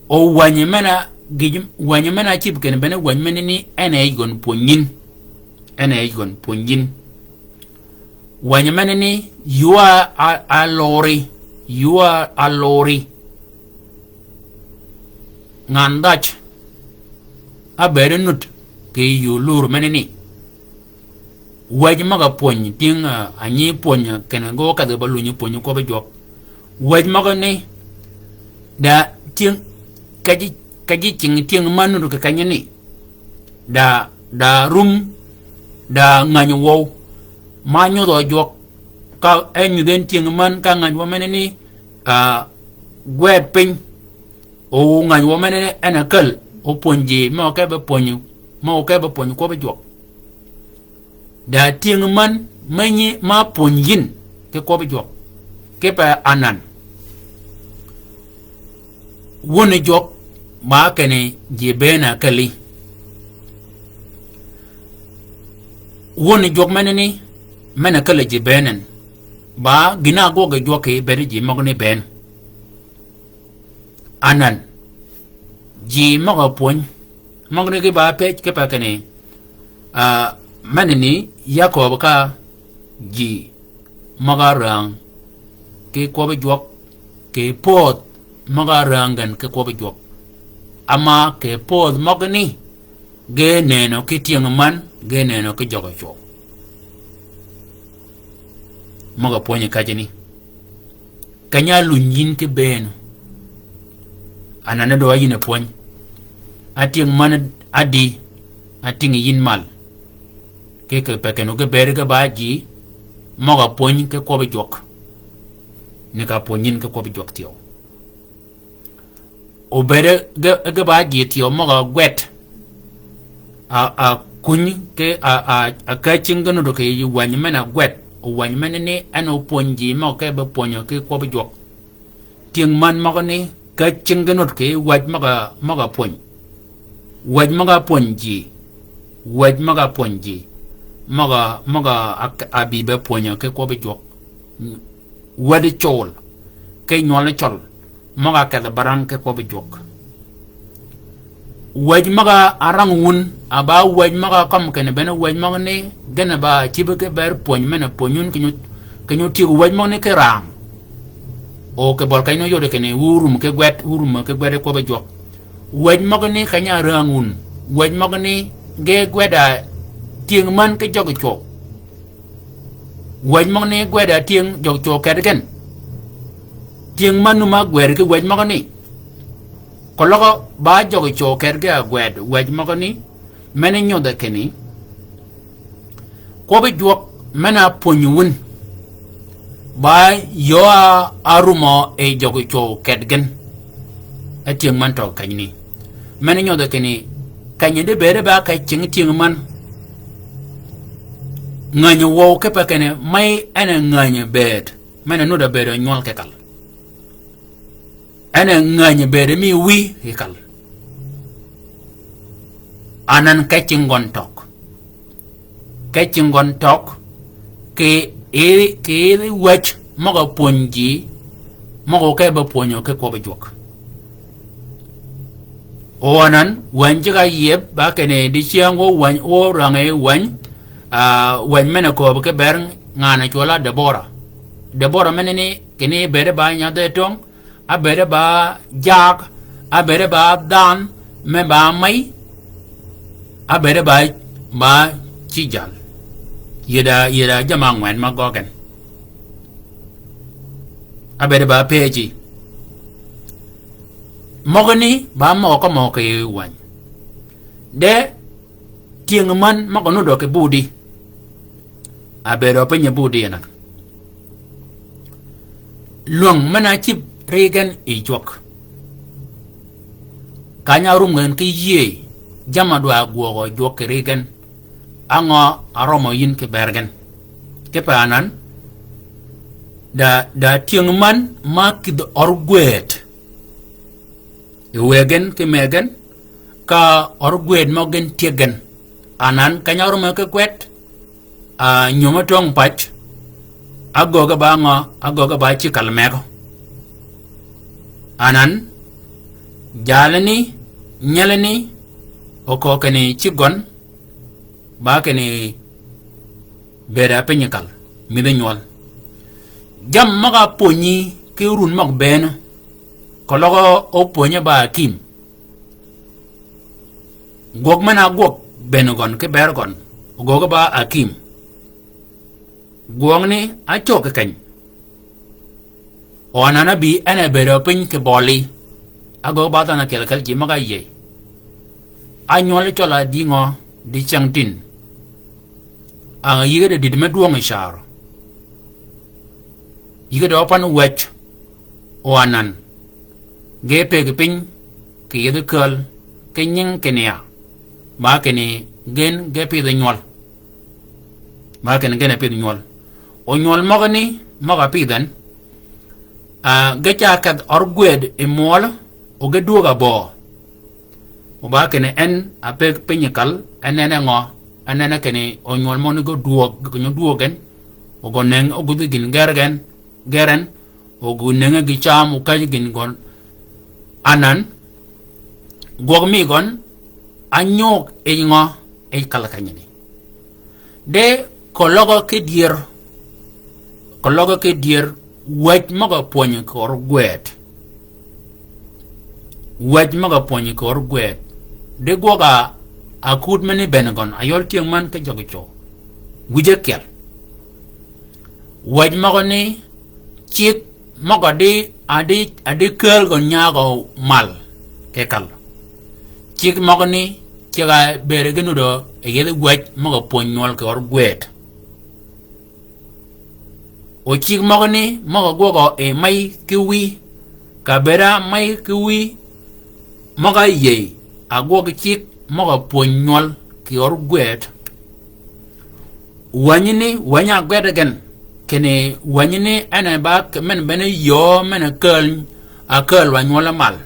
O wäny men-a gïj, wäny men-a cïb kinni bene wäny menani en e yij gøn pwönyin. En e yij gøn pwönyin. Wäny menani yuu-a, a, a luri, yuu-a, a luri. Ngan dhaj. Ábëëd nud kì yuu lur menani. Wäj møg-a pwöny, tyëng, a, a nyi pwöny, a, kinni ge ókedhi ba lunyi pwönyi kwøbbi jwøk. Wäj møgani, da tyëng, kejji, kejji cing tyëng ma nuti kì kenyi ni. Da, da rum, da ngäny wøw. Ma nyudhø jwøk, ka e nyudhi en tyëng man ka ngäny wøw menani, a, gwed piny. O ngäny wøw menani en a käl, o pwönyi ji, møg-a ke be pwönyi, møg-a ke be pwönyi kwøbbi jwøk. Da tyëng man, me nyi ma pwönyi yïn, ki kwøbbi jwøk. Kipe anan. Wöni jwøk, ba kinni ji bëën a källi. Wöni jwøk menani, men a källi ji bëën en. Ba gïn-a ágwøg yi jwøk kì bëëd ji møgani bëën. Anan. Ji møg-a pwöny. Møgani ge ba pëj kipe kinni. A, menani Yakøb ka ji møg-a räng ki kwøbbi jwøk, kì pödh møg-a räng gen ki kwøbbi jwøk. Ama kì pödh møgani, ge nënø ki tyëng man, ge nënø ki jøg-a cwøw. Møg-a pwönyi kajjani. Keny-a áluny yïn ki bëënu. Anan dø a yïn a pwöny. A tyëng man a di, a tyëng yïn mal. Ki kipe kinni ge bëëd ge ba ji, møg-a pwöny ki kwøbbi jwøk. Ni ka pwöny yïn ki kwøbbi jwøk thyew. Obëëd ge, ge ba ji thyew møg-a gwed. A, a kuny ki, a, a, a ka cing ge nuti kì wäny men-a gwed. O wäny menani en o pwöny ji møg-a ke be pwönyø ki kwøbbi jwøk. Tyëng man møgani ka cing ge nuti kì wäj møg-a, møg-a pwöny. Wäj møg-a pwöny ji. Wäj møg-a pwöny ji. Møg-a, møg-a, a, a bï be pwönyø ki kwøbbi jwøk. Wädi col, ki nywøli cøl, møg-a kedhi baran ki kwøbbi jwøk. Wäj møg-a rang wun, a ba wäj møg-a kømmi kinni bene wäj møgani, gen ba cïb ki ber pwöny men-a pwöny wun keny-a, keny-a ótyëg wäj møgani ki rang. O kì bøl keny-a óyodi kinni wu rum ki gwed, wu rum ki gwed ki kwøbbi jwøk. Wäj møgani keny-a rang wun, wäj møgani ge gwed-a tyëng man ki jøg-a cwøw. Wäj møgani gwed-a tyëng jøg-a cwøw keddi gen. Tyëng man nu ma gwed ki wäj møgani. Keløg ba jøg-a cwøw keddi gen a gwed wäj møgani. Meni nyodhe kinni. Kwøbbi jwøk men-a pwönyi wun. Ba yø-a árumø yi jøg-a cwøw keddi gen. E tyëng man tøg kenyni. Meni nyodhe kinni, keny-a di bëëde ba keny-a cing tyëng man. Ngänyi wøw kipe kinni, mey en a ngänyi bëëd. Men-a nudd-a bëëd a nywøl ki kal. En a ngänyi bëëd mi wïy ki kal. Anan kecci ngøn tøg. Kecci ngøn tøg, kì yïdhi, kì yïdhi wäj møg-a pwönyi ji, møg-a ke be pwönyø ki kwøbbi jwøk. O anan, wäny ceg-a yieb, ba kinni dicyäng wø wäny, wø rang yi wäny, a, wäny men-a kööb ki ber ngan-a cwøl-a Debora. Debora menani, kinni bëëde ba nyadhi töng, Ábëëde ba jaag, ábëëde ba dhanhø, me ba mey, ábëëde ba, ba cï jal. Yïdha, yïdha jamm-a ángwen ma gøggi gen. Ábëëde ba pëjji. Møgani ba møgø kømø kì yij wäny. De tyëng män møg-a nuddø kì buddi. Ábëëdø piny buddi anan. Lwäng men-a ácïb ri gen yi jwøk. Kany-a árum gen ki yïëy, jamm-a dwa gwøgø jwøk kì ri gen. Á ngø a rømø yïn kì bër gen? Kipe anan, da, da tyëng man ma kïdhi ør gwëëd yi wëgen kì mëgen, ka ør gwëëd mø gen tye gen. Anan keny-a rømø kì gwëd, a, nyomø töng pac, agöge ba ngø, agöge ba ci kal mëgø. Anan, jalani, nyelani, oköö kinni ci gøn, ba kinni bëëd a piny kal, mïdhi nywøl. Jammì møg-a pwönyi ki run møg bënn, keløg opwönye ba akïm. Gwøg men-a gwøg bënn gøn ki bër gøn, ogöge ba akïm. Gwøgni acög kì keny. O anan-a bï en a bëëd piny kì bøli. Agöge ba dhanhø ákyel ákyel ji møg-a yïëy. Ánywøl cøl-a dï ngø, dï cyäng tin. A yïge di dït me dwøng yi carø. Yïge di ø pan wäj. O anan. Ge pëggi piny kì yethi kääl, ki nying kinni ya. Ma kinni gen ge pïdhi nywøl. Ma kinni gen a pïdhi nywøl. O nywøl møgani, møg-a pïdh en. A, ge ca kedh ør gwëëd yi mwøl, o ge dwöög abøø. O ba kinni en a pëggi piny kal, en en e ngø, en en e kinni o nywøl møgani ge dwöög, ge kinni dwöög gen, o gø nëng, o gudhi gïn ger gen, ger en, o gø nënge gï cam, o käjji gïn gøn. Anan, gwøg mi gøn, ányog yij ngø, yij kal kenyani. De keløg ki dyër, keløg ki dyër, wäj møg-a pwönyi kì ør gwëëd. Wäj møg-a pwönyi kì ør gwëëd. De gwøg-a, a kud meni bënn gøn, a yøl tyëng man ki jøgi cwøw. Wïj ákyel. Wäj møgani, cigg møg-a di, a di, a di kääl gøn nyagø mal kì kal. Cigg møgani, cigg-a bëëd ge nudø yi yethi wäj møg-a pwönyi nywøl kì ør gwëëd. O cigg møgani, møg-a gwøg yi mey ki wïy, ka bëëd-a mey ki wïy, møg-a yïëy, a gwøg cigg møg-a pwönyi nywøl kì ør gwëëd. Wänyani, wänyi-a gwed gen, kinni wänyani en a ba k-, men bene yöö, men a kääl, a kääl wa nywøl mal.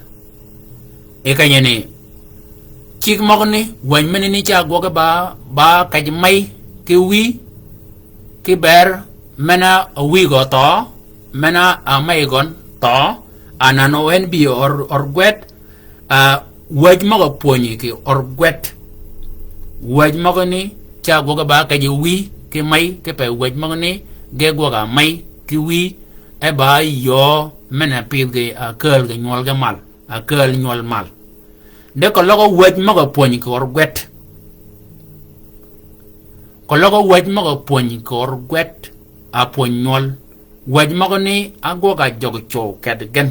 Yi kenyani, cigg møgani, wäny menani ca gwøge ba, ba kej mey ki wïy, ki bër men-a wïy gø thøø, men-a mey gøn thøø, anan o en bï ør, ør gwed, a, wäj møg-a pwönyi kì ør gwed. Wäj møgani ca gwøge ba kej wïy ki mey, kipe wäj møgani ge gwøg-a mey ki wïy, e ba yöö men-a pïdh gi, a, kääl gi nywøl gi mal, a, kääl nywøl mal. De keløg wäj møg-a pwönyi kì ør gwed. Keløg wäj møg-a pwönyi kì ør gwed, a pwönyi nywøl. Wäj møgani a gwøg-a jøgi cwøw kedhi gen.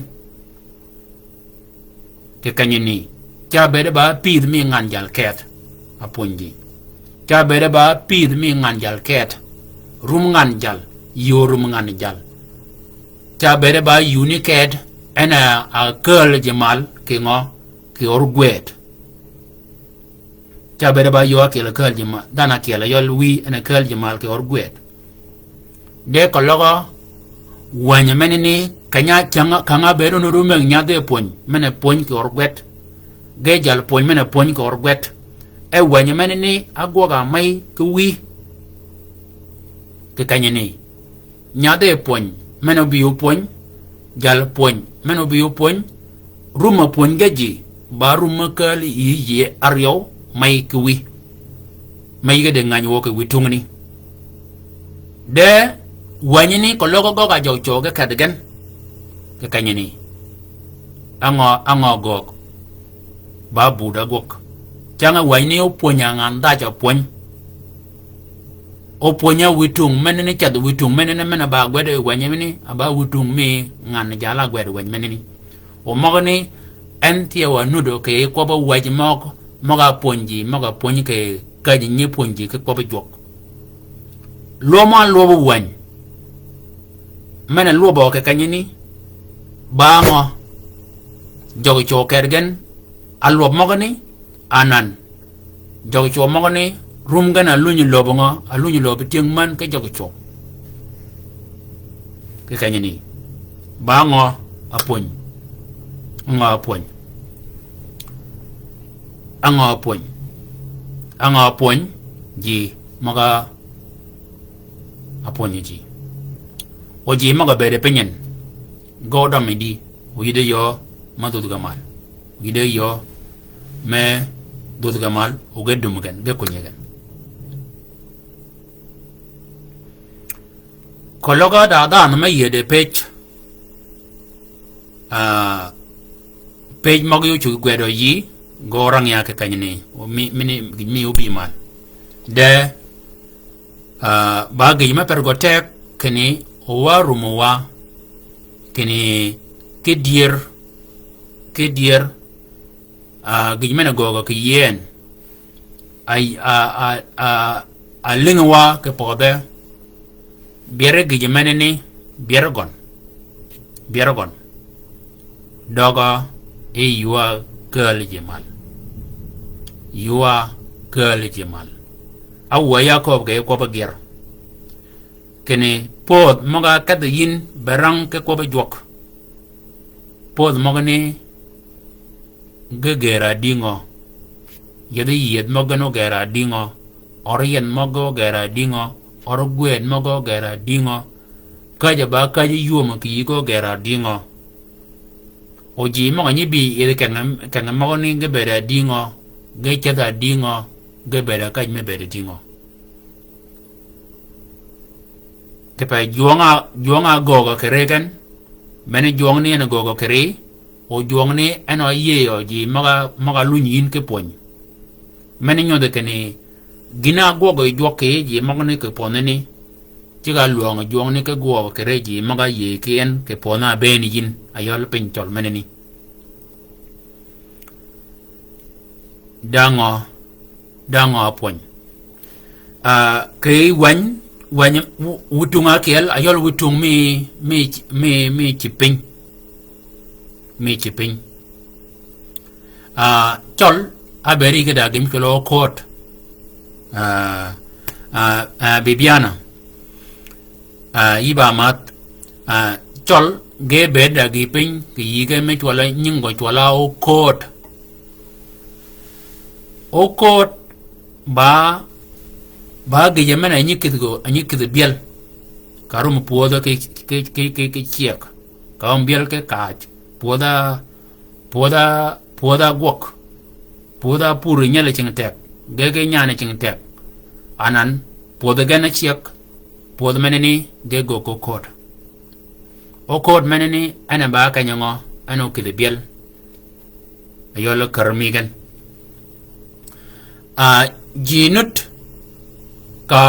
Kì kenyani, ca bëëde ba pïdh mi ngan jal keth, a pwönyi ji. Ca bëëde ba pïdh mi ngan jal keth, rum ngan jal, yöö rum ngan jal. Ca bëëde ba yuni keth, en a, a kääl ji mal, kì ngø, kì ør gwëëd. Ca bëëde ba yöö ákyel a kääl ji mal, dhanhø ákyel a yøl wïy en a kääl ji mal kì ør gwëëd. De keløg wäny menani, keny-a cäng-a, käng-a bëëd nudd omëggi nyadhi pwöny, men-a pwöny kì ør gwed. Ge jal pwöny men-a pwöny kì ør gwed. E wäny menani, a gwøg-a mey ki wïy. Kì kenyani. Nyadhi pwöny, men-a óbï ópwöny, jal pwöny, men-a óbï ópwöny, rum-a pwöny ge ji, ba rum me kääl yï yïe áryew, mey ki wïy. Mey ge di ngäny wø kì wïy tungni. De, wänyani keløg gøgg-a jøg cwøw ge kedhi gen. Kì kenyani. Á ngø, á ngø gøgg. Ba bud-a gwøg. Cäng-a wänyani ópwöny-a ngan dhaj-a pwöny. Ópwöny-a wïtung menani, cedh wïtung menani, men-a ba gwed wäny menani, a ba wïtung mi ngan jal-a gwed wäny menani. O møgani, en thyew-a nudd kì kwøbbi wäj møg, møg-a pwöny ji, møg-a pwöny kì käjji nyi pwöny ji ki kwøbbi jwøk. Lwøm-a lwøb wäny. Men-a lwøbø kì kenyani, ba ngø, jøg cwøw kedhi gen, a lwøb møgani, anan. Jøg cwøw møgani, Rum gen a lunyi löbø ngø, a lunyi löbø tyëng man ki jøg cwøw. Ki kenyani. Ba ngø a pwöny. Ngø a pwöny. Ngø a pwöny. Ngø a pwöny ji møg-a pwönyi ji. O ji møg-a bëëde piny en. Ge ódømi di. O yïddi yöö me dhudh ge mal. Yïddi yöö me dhudh ge mal. O ge dum gen. Ge kunyi gen. Keløg-a da dhanhø me yïëde pëj. Ah, pëj møg-a ócuggi gwedø yï, ge órang ya ki kenyani, mi, mi ni, mi óbï mal. De, ah, ba gïj me per gø teg, kinni, o wa rumø wa, kinni, ki dyër, ki dyër, ah, gïj men-a göögø kì yïën, a, a, a, a, a lïngi wa kì pödhe, byeri gïj menani, byeri gøn. Byeri gøn. Døgø yi ywa kääl ji mal. Ywa kääl ji mal. Áwäy ya kööb kì kwøbb-a gyër. Kinni pödh møg-a kedhi yïn be rang ki kwøbb-a jwøk. Pödh møgani ge gër-a dïngø. Yethi yieth møgani ogër-a dïngø. Ør yieth møgani ogër-a dïngø. Ør gwëëd møgani ogër-a dïngø. Käjj-a ba käjji ywömø kì yïgø ogër-a dïngø. O ji møg-a nyi bï yïdhi keng, keng møgani ge bëëd-a dïngø. Ge ceth-a dïngø. Ge bëëd-a käjj me bëëd-a dïngø. Kipe jwøng-a, jwøng-a göögø kì ri gen. Meni jwøng ni en göögø kì ri. O jwøng ni en oyïëyø ji møg-a, møg-a lunyi yïn ki pwöny. Meni nyodhi kinni gïn-a ágwøgø yi jwøk kì ji møgani kì pwönhani. Cigg-a álwöngø jwøng ni ki gwøgø kì ri ji møg-a yïëy ki en kì pwönhø ábëëni yïn. Ayøl piny cøl menani. Dangø, dangø apwöny. Ah, kì wäny, wäny wu-, wu tung ákyel, ayøl wu tung mi, mi, mi, mi cïb piny. Mi cïb piny. Ah, cøl, ábëëd yi ki da gïm cwøl okot. Ah, ah, ah, Bibiana. Ah, yï ba math, ah, cøl ge bëëd da gï piny, kì yïge me cwøl-a nying gø cwøl-a okot. Okot ba, ba gïje men-a nyi kïdhi gø, nyi kïdhi byel. Ka rum pwödhø ki, ki, ki, ki, ki cyëk. Ka rum byel ki kac. Pwödh-a Pwödh-a, pwödh-a gwøg. Pwödh-a pur nyel cing teg. Ge ge nyan cing teg. Anan, pwödh gen cyëk. Pwödh menani ge gø ko okot. Okot menani, en a ba keny-a ngø, en okïdhi byel. Ayøl kär mi gen. Ah, ji nud ka,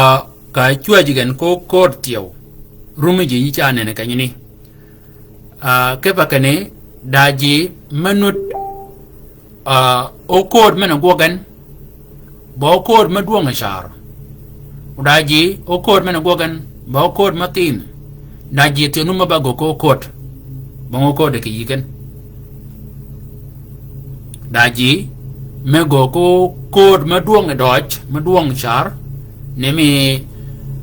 ka cwäjji gen ko okot thyew. Rumi ji nyi ca nënni kenyani. Ah, kipe kinni, da ji me nud, ah, okot men-a gwøg gen, ba okot me dwøng car. Da ji okot men-a gwøg gen, ba okot me thin. Da ji thyew nu me ba gø ko okot. Bong okot kì yï gen. Da ji, me gø ko okot me dwøng døj, me dwøng car, ni mi,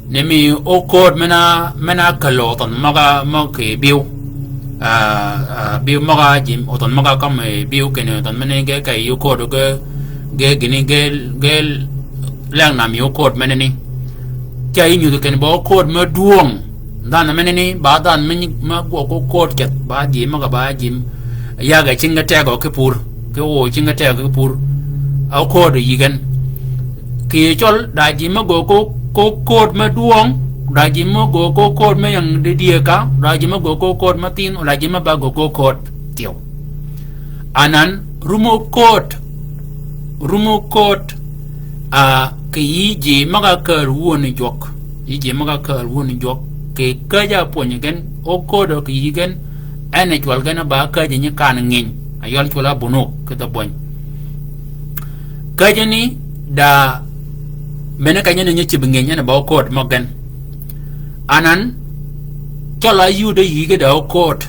ni mi okot men-a, men-a kälø othønh møg-a, møg kì bïw. Ah, ah, bïw møg-a ji, othønh møg-a kømmi bïw kinni othønh menani ge key okot ge, ge gïni ge, ge leng nam yi okot menani. Ca yï nyudhi kinni ba okot me dwøng. Dhanhø menani, ba dhanhø me nyi, me gwøg okot keth, ba ji møg-a ba ji yag-a cinge tegø ki pur. Ki o cinge tegø ki pur. Okot yï gen. Kì cøl, da ji me gø ko, ko okot me dwøng, da ji me gø ko okot me ying didie ka, da ji me gø ko okot me thin, da ji me ba gø ko okot thyew. Anan, rum okot, rum okot, ah, kì yï ji møg-a kääl wööni jwøk. Yï ji møg-a kääl wööni jwøk. Kì käjj-a pwönyi gen, okot kì yï gen, en a cwøl gen ba käjji nyi kan ngïny. Ayøl cwøl-a bunuk, ki dhø bwøny. Käjjani da, mene keny-a ni nyi cïb ngïny, en a ba okot møg gen. Anan, cøl-a yuddi yïge da okot.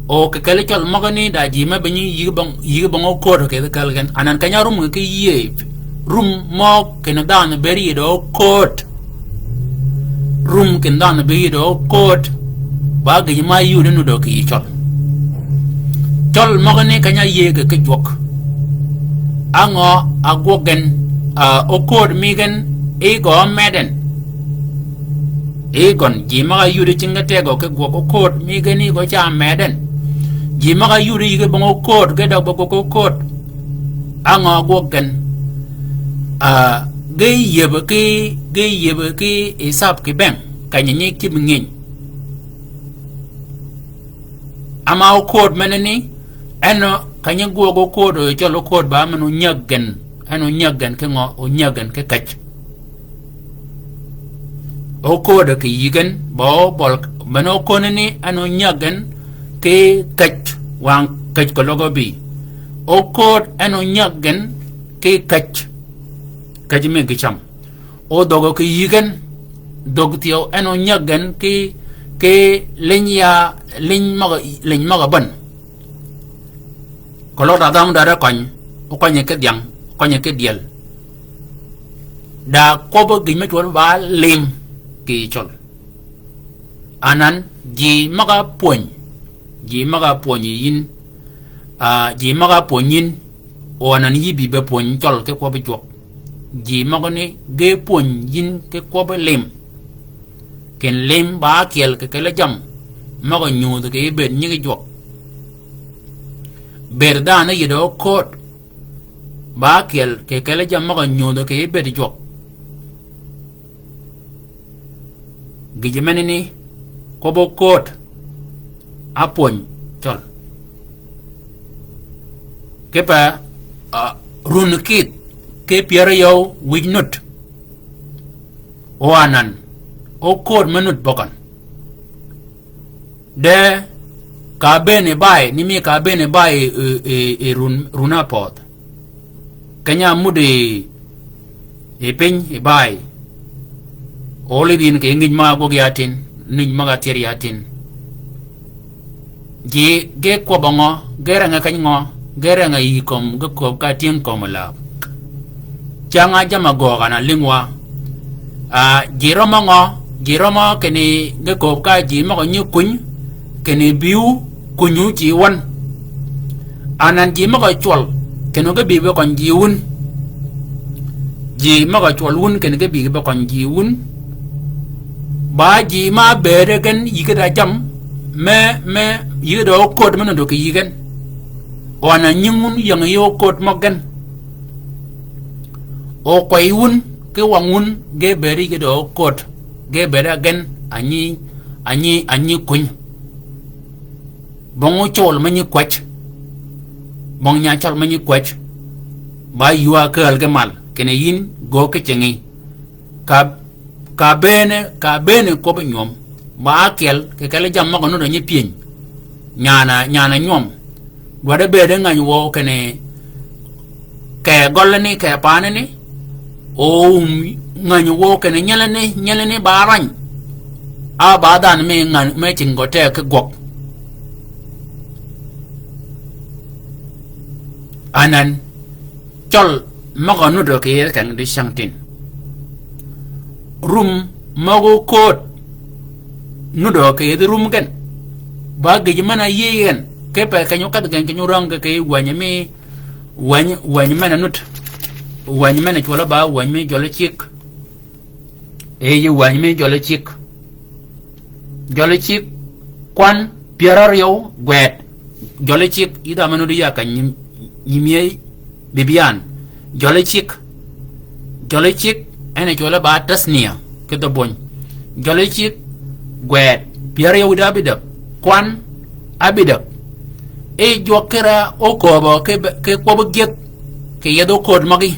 O kì kelli cøl møgani da ji me ba nyi yïge bong, yïge bong okot kì yï kelli gen. Anan keny-a rum ki yïëy, Rum møg kinni dhanhø be yïdø ókööd. Rum kinni dhanhø be yïdø ókööd. Ba gïjø ma yudi nudø kì yï cøl. Cøl møgani keny-a áyïëy kì ki jwøk. Á ngø? Á gwøg gen, a, ókööd mi gen, i gø med en. I gøn, ji møg-a yudi cing ge tegø ki gwøg ókööd mi gen i gø ca med en. Ji møg-a yudi yïge bong ókööd, ge døg be gwøg ókööd. Á ngø gwøg gen? A, ge yïëbø ki, ge yïëbø ki isab kì beng, keny-a nyi cïb ngïny. Ama ókööd menani, en o, keny-a gwøg ókööd, o cøl ókööd ba men onyäg gen, en onyäg gen ki ngø? Onyäg gen ki käj. Ókööd kì yï gen, ba óbøl, men ókönani, en onyäg gen ki käj, wang käj keløg óbï. Ókööd en onyäg gen ki käj, käj mi gïcam. O dhögø kì yï gen, dhög thyew en onyäg gen ki, ki liny ya, liny møg-a, liny møg-a bän. Keløg da dhanhø dwaddi køny, ókønye ki dhiang, ókønye ki dyel. Da kwøbbi gïj me cwøl ba lim kì yï cøl. Anan, ji møg-a pwöny, ji møg-a pwöny yïn, a, ji møg-a pwöny yïn, o anan yï bï be pwöny cøl ki kwøbbi jwøk. Ji møgani ge pwöny yïn ki kwøbbi lim. Kin lim ba ákyel kì kelli jammì møg-a nyudh kì yï bëëd nyigi jwøk. Bëëd dhanhø yïdø ókööd, ba ákyel kì kelli jammì møg-a nyudh kì yï bëëd jwøk. Gïjø menani, kwøbbi ókööd, ápwöny cøl. Kipe, a, run kïdh, ki pyär yøw wïj nud. O anan, ókööd me nud bøgøn. De, ka bëën yi bay, ni mi ka bëën yi bay, e, e, e run, run ápödh. Keny-a ámud yi, yi piny yi bay. Ol yi dhïn kì ngïj møg-a gwøg ya tin, ngïj møg-a thyër ya tin. Ji ge kwøbbø ngø, ge renge keny ngø, ge renge yï kömi, ge kööb ka tyëng kömi läb. Cang-a jamm-a göög anan lïngwa. A, ji rømø ngø, ji rømø kinni ge kööb ka ji møg-a nyi kuny, kinni bïu kunywu cï wøn. Anan ji møg-a cwøl, kinni ge bï be køny ji wun. Ji møg-a cwøl wun, kinni ge bï be køny ji wun. Ba ji ma bëëde gen yïge da jammì, me, me, yïge da ókööd me nuddø kì yï gen. O anan nying wun ying yï ókööd møg gen. O kwey wun, ki wang wun, ge bëëd yïge da ókööd, ge bëëd a gen, a nyi, a nyi, a nyi kuny. Bong ócøl me nyi kwäj. Bong nya cøl me nyi kwäj. Ba yuu a kääl ge mal, kinni yïn, göög ki cingi. Ka, ka bëëne, ka bëëne kwøbbi nywøm. Ba ákyel, kì kelli jammì møg-a nuddø nyi pyëny. Nyan-a, nyan-a nywøm. Dwaddi bëëde ngäny wøw kinni, kì gøllani, kì paanani. O um ngäny wøw kinni nyelani, nyelani ba rany. A ba dhanhø mi ngäny, mi cing gø teg ki gwøg. Anan, cøl møg-a nuddø kì yethi keng di cängtïn. Rum møg-a ókööd nuddø kì yethi rum gen. Ba gïjø men-a yïëy gen, kipe keny-a ókedh gen keny-a óränge kì yï wäny mi, wäny, wäny men-a nudd. Wäny men-a cwøl-a ba wäny mi jøl-a cigg. E yï wäny mi jøl-a cigg. Jøl-a cigg, kwan, pyär áryew, gwed. Jøl-a cigg, yïdh-a men nudd ya keny nyi, nyi myëy, bïbïan. Jøl-a cigg. Jøl-a cigg, en a cwøl-a ba tasnia, ki dhø bwöny. Jøl-a cigg, gwed, pyär áryew wïdá ábïdäg, kwan, ábïdäg. E jwøk kire ókööbø ki be, ki kwøbbi gyëdh, kì yethi ókööd møgí.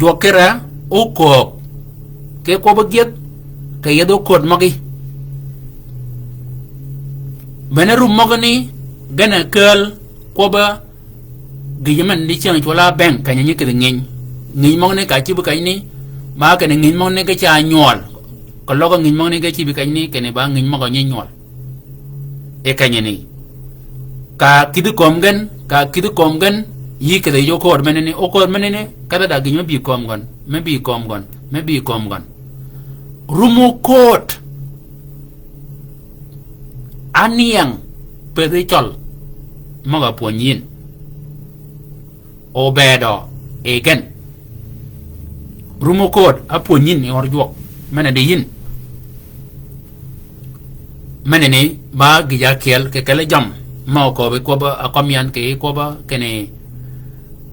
Jwøk kire ókööb, ki kwøbbi gyëdh, kì yethi ókööd møgí. Bene rum møgani, gen a kääl kwøbbi gïjø men di cyäng cwøl-a beng keny-a nyi kidhi ngïny. Ngïny møgani ka cïbi kenyni, ma kinni ngïny møgani ge ca nywøl. Keløg ngïny møgani ge cïbi kenyni, kinni ba ngïny møg-a nyi nywøl. E kenyani. Ka kïdhi kömi gen, ka kïdhi kömi gen, Yï kedhi yij okod meneni, okod meneni, kedhi da gïn me bï kömi gøn, me bï kömi gøn, me bï kömi gøn. Rum okod. Aniang, pëthi cøl, møg-a pwönyi yïn. Obedø, yi gen. Rum okod, apwönyi yïn yi ød jwøk. Meneni yïn. Meneni, ba gïj-a ákyel, kì kelli jammì, mø oköbbi kwøbb-a kømyan kì kwøbb-a, kinni,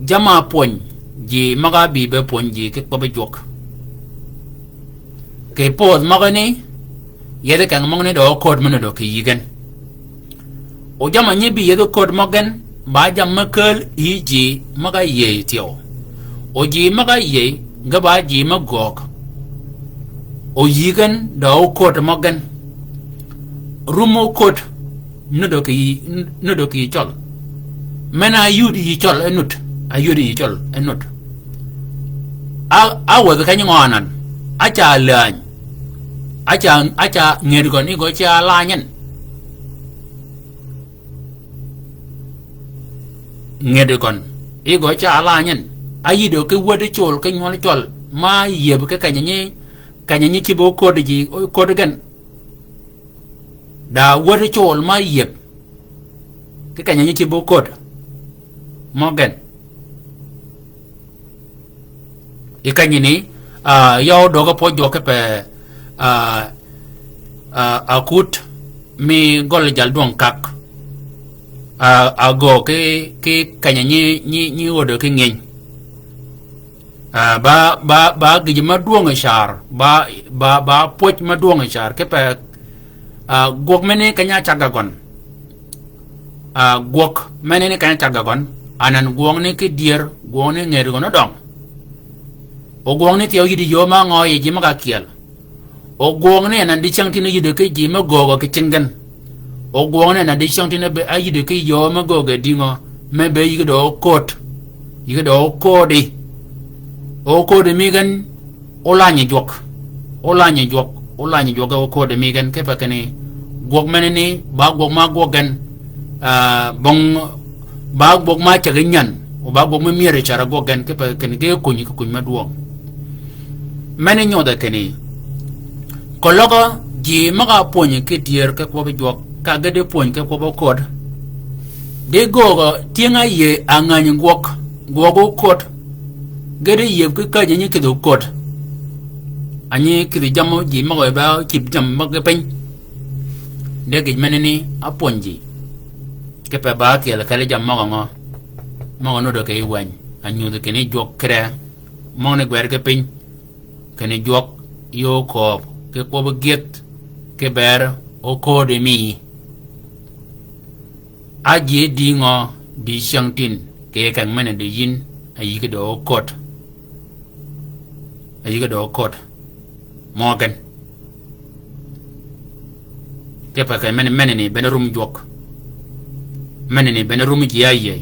jamm-a pwöny, ji møg-a bï be pwöny ji ki kwøbbi jwøk. Kì pödh møgani, yethi keng møgani dø okod me nuddø kì yï gen. O jamm-a nyi bï yethi okod møg gen, ba jammì me kääl yi ji møg-a yïëy thyew. O ji møg-a yïëy, ge ba ji me göög. O yï gen, dø okod møg gen. Rum okod, nuddø kì yï, nuddø kì yï cøl. Men-a áyud yï cøl e nud, áyud yï cøl e nud. A, a wäthi keny ngø anan, a ca läny, a ca, a ca nged gøn yi gø ca lany en. Nged gøn, yi gø ca lany en. Áyïdø ki wädi col ki nywøl cøl, ma yieb ki keny-a nyi, keny-a nyi cïb okod ji, okod gen. Da wädi col ma yieb. Ki keny-a nyi cïb okod. Mø gen. Yi kenyini, ah, ya odøg-a pwøj jwøk kipe, ah, ah, akut mi gøl jal dwøng kak. Ah, agöög ki, ki keny-a nyi, nyi, nyi odø ki ngyëny. Ah, ba, ba, ba gïj madwøng-a car, ba, ba, ba pwöj madwøng-a car, kipe, ah, gwøg menni keny-a cagga gøn. Ah, gwøg menni keny-a cagga gøn, anan gwøgni ki dyër, gwøgni nged gøn odøng. O gwøgni thyew yïddi yöö ma ngø yi ji møg-a kyel. O gwøgni anan dicängtïn áyïddi ki ji me göögø ki cingi gen. O gwøgni anan dicängtïn ábe, áyïddi ki yöö me göögø dïngø, me be yïgø dø okod. Yïgø dø okodi. Okodi mi gen, olany jwøk. Olany jwøk, olany jwøk okodi mi gen kipe kinni. Gwøg meneni, ba gwøg ma gwøg gen, ah, bong, ba gwøg ma cägi nyan, o ba gwøg ma myëri car-a gwøg gen kipe kinni ge kuny ki kuny madwøng. Meni nyodhe kinni, keløg ji møg-a pwönyi ki dyër ki kwøbbi jwøk, ka ge di pwöny ki kwøbbi okod. Di göögø tyëng-a yïëy angänyi gwøg, gwøg okod. Ge di yieb ki käjji nyi kïdhi okod. A nyi kïdhi jammì ji møg-a ba cïb jammì møg-a piny. Di gïj meneni apwönyi ji. Kipe ba ákyel kelli jammì møg-a ngø. Møg-a nuddø kì yij wäny. Anyudhi kinni jwøk kire. Møgani gwër ki piny. Kinni jwøk yöö kööb ki kwøbbi gyëdh ki bër okodi mi. Ájie dïngø dicängtïn kì keng men-a di yïn, a yï ki dø okod. A yï ki dø okod. Mø gen. Kipe kì men-a, men-a ni bene rum jwøk. Men-a ni bene rum ji áyïëy.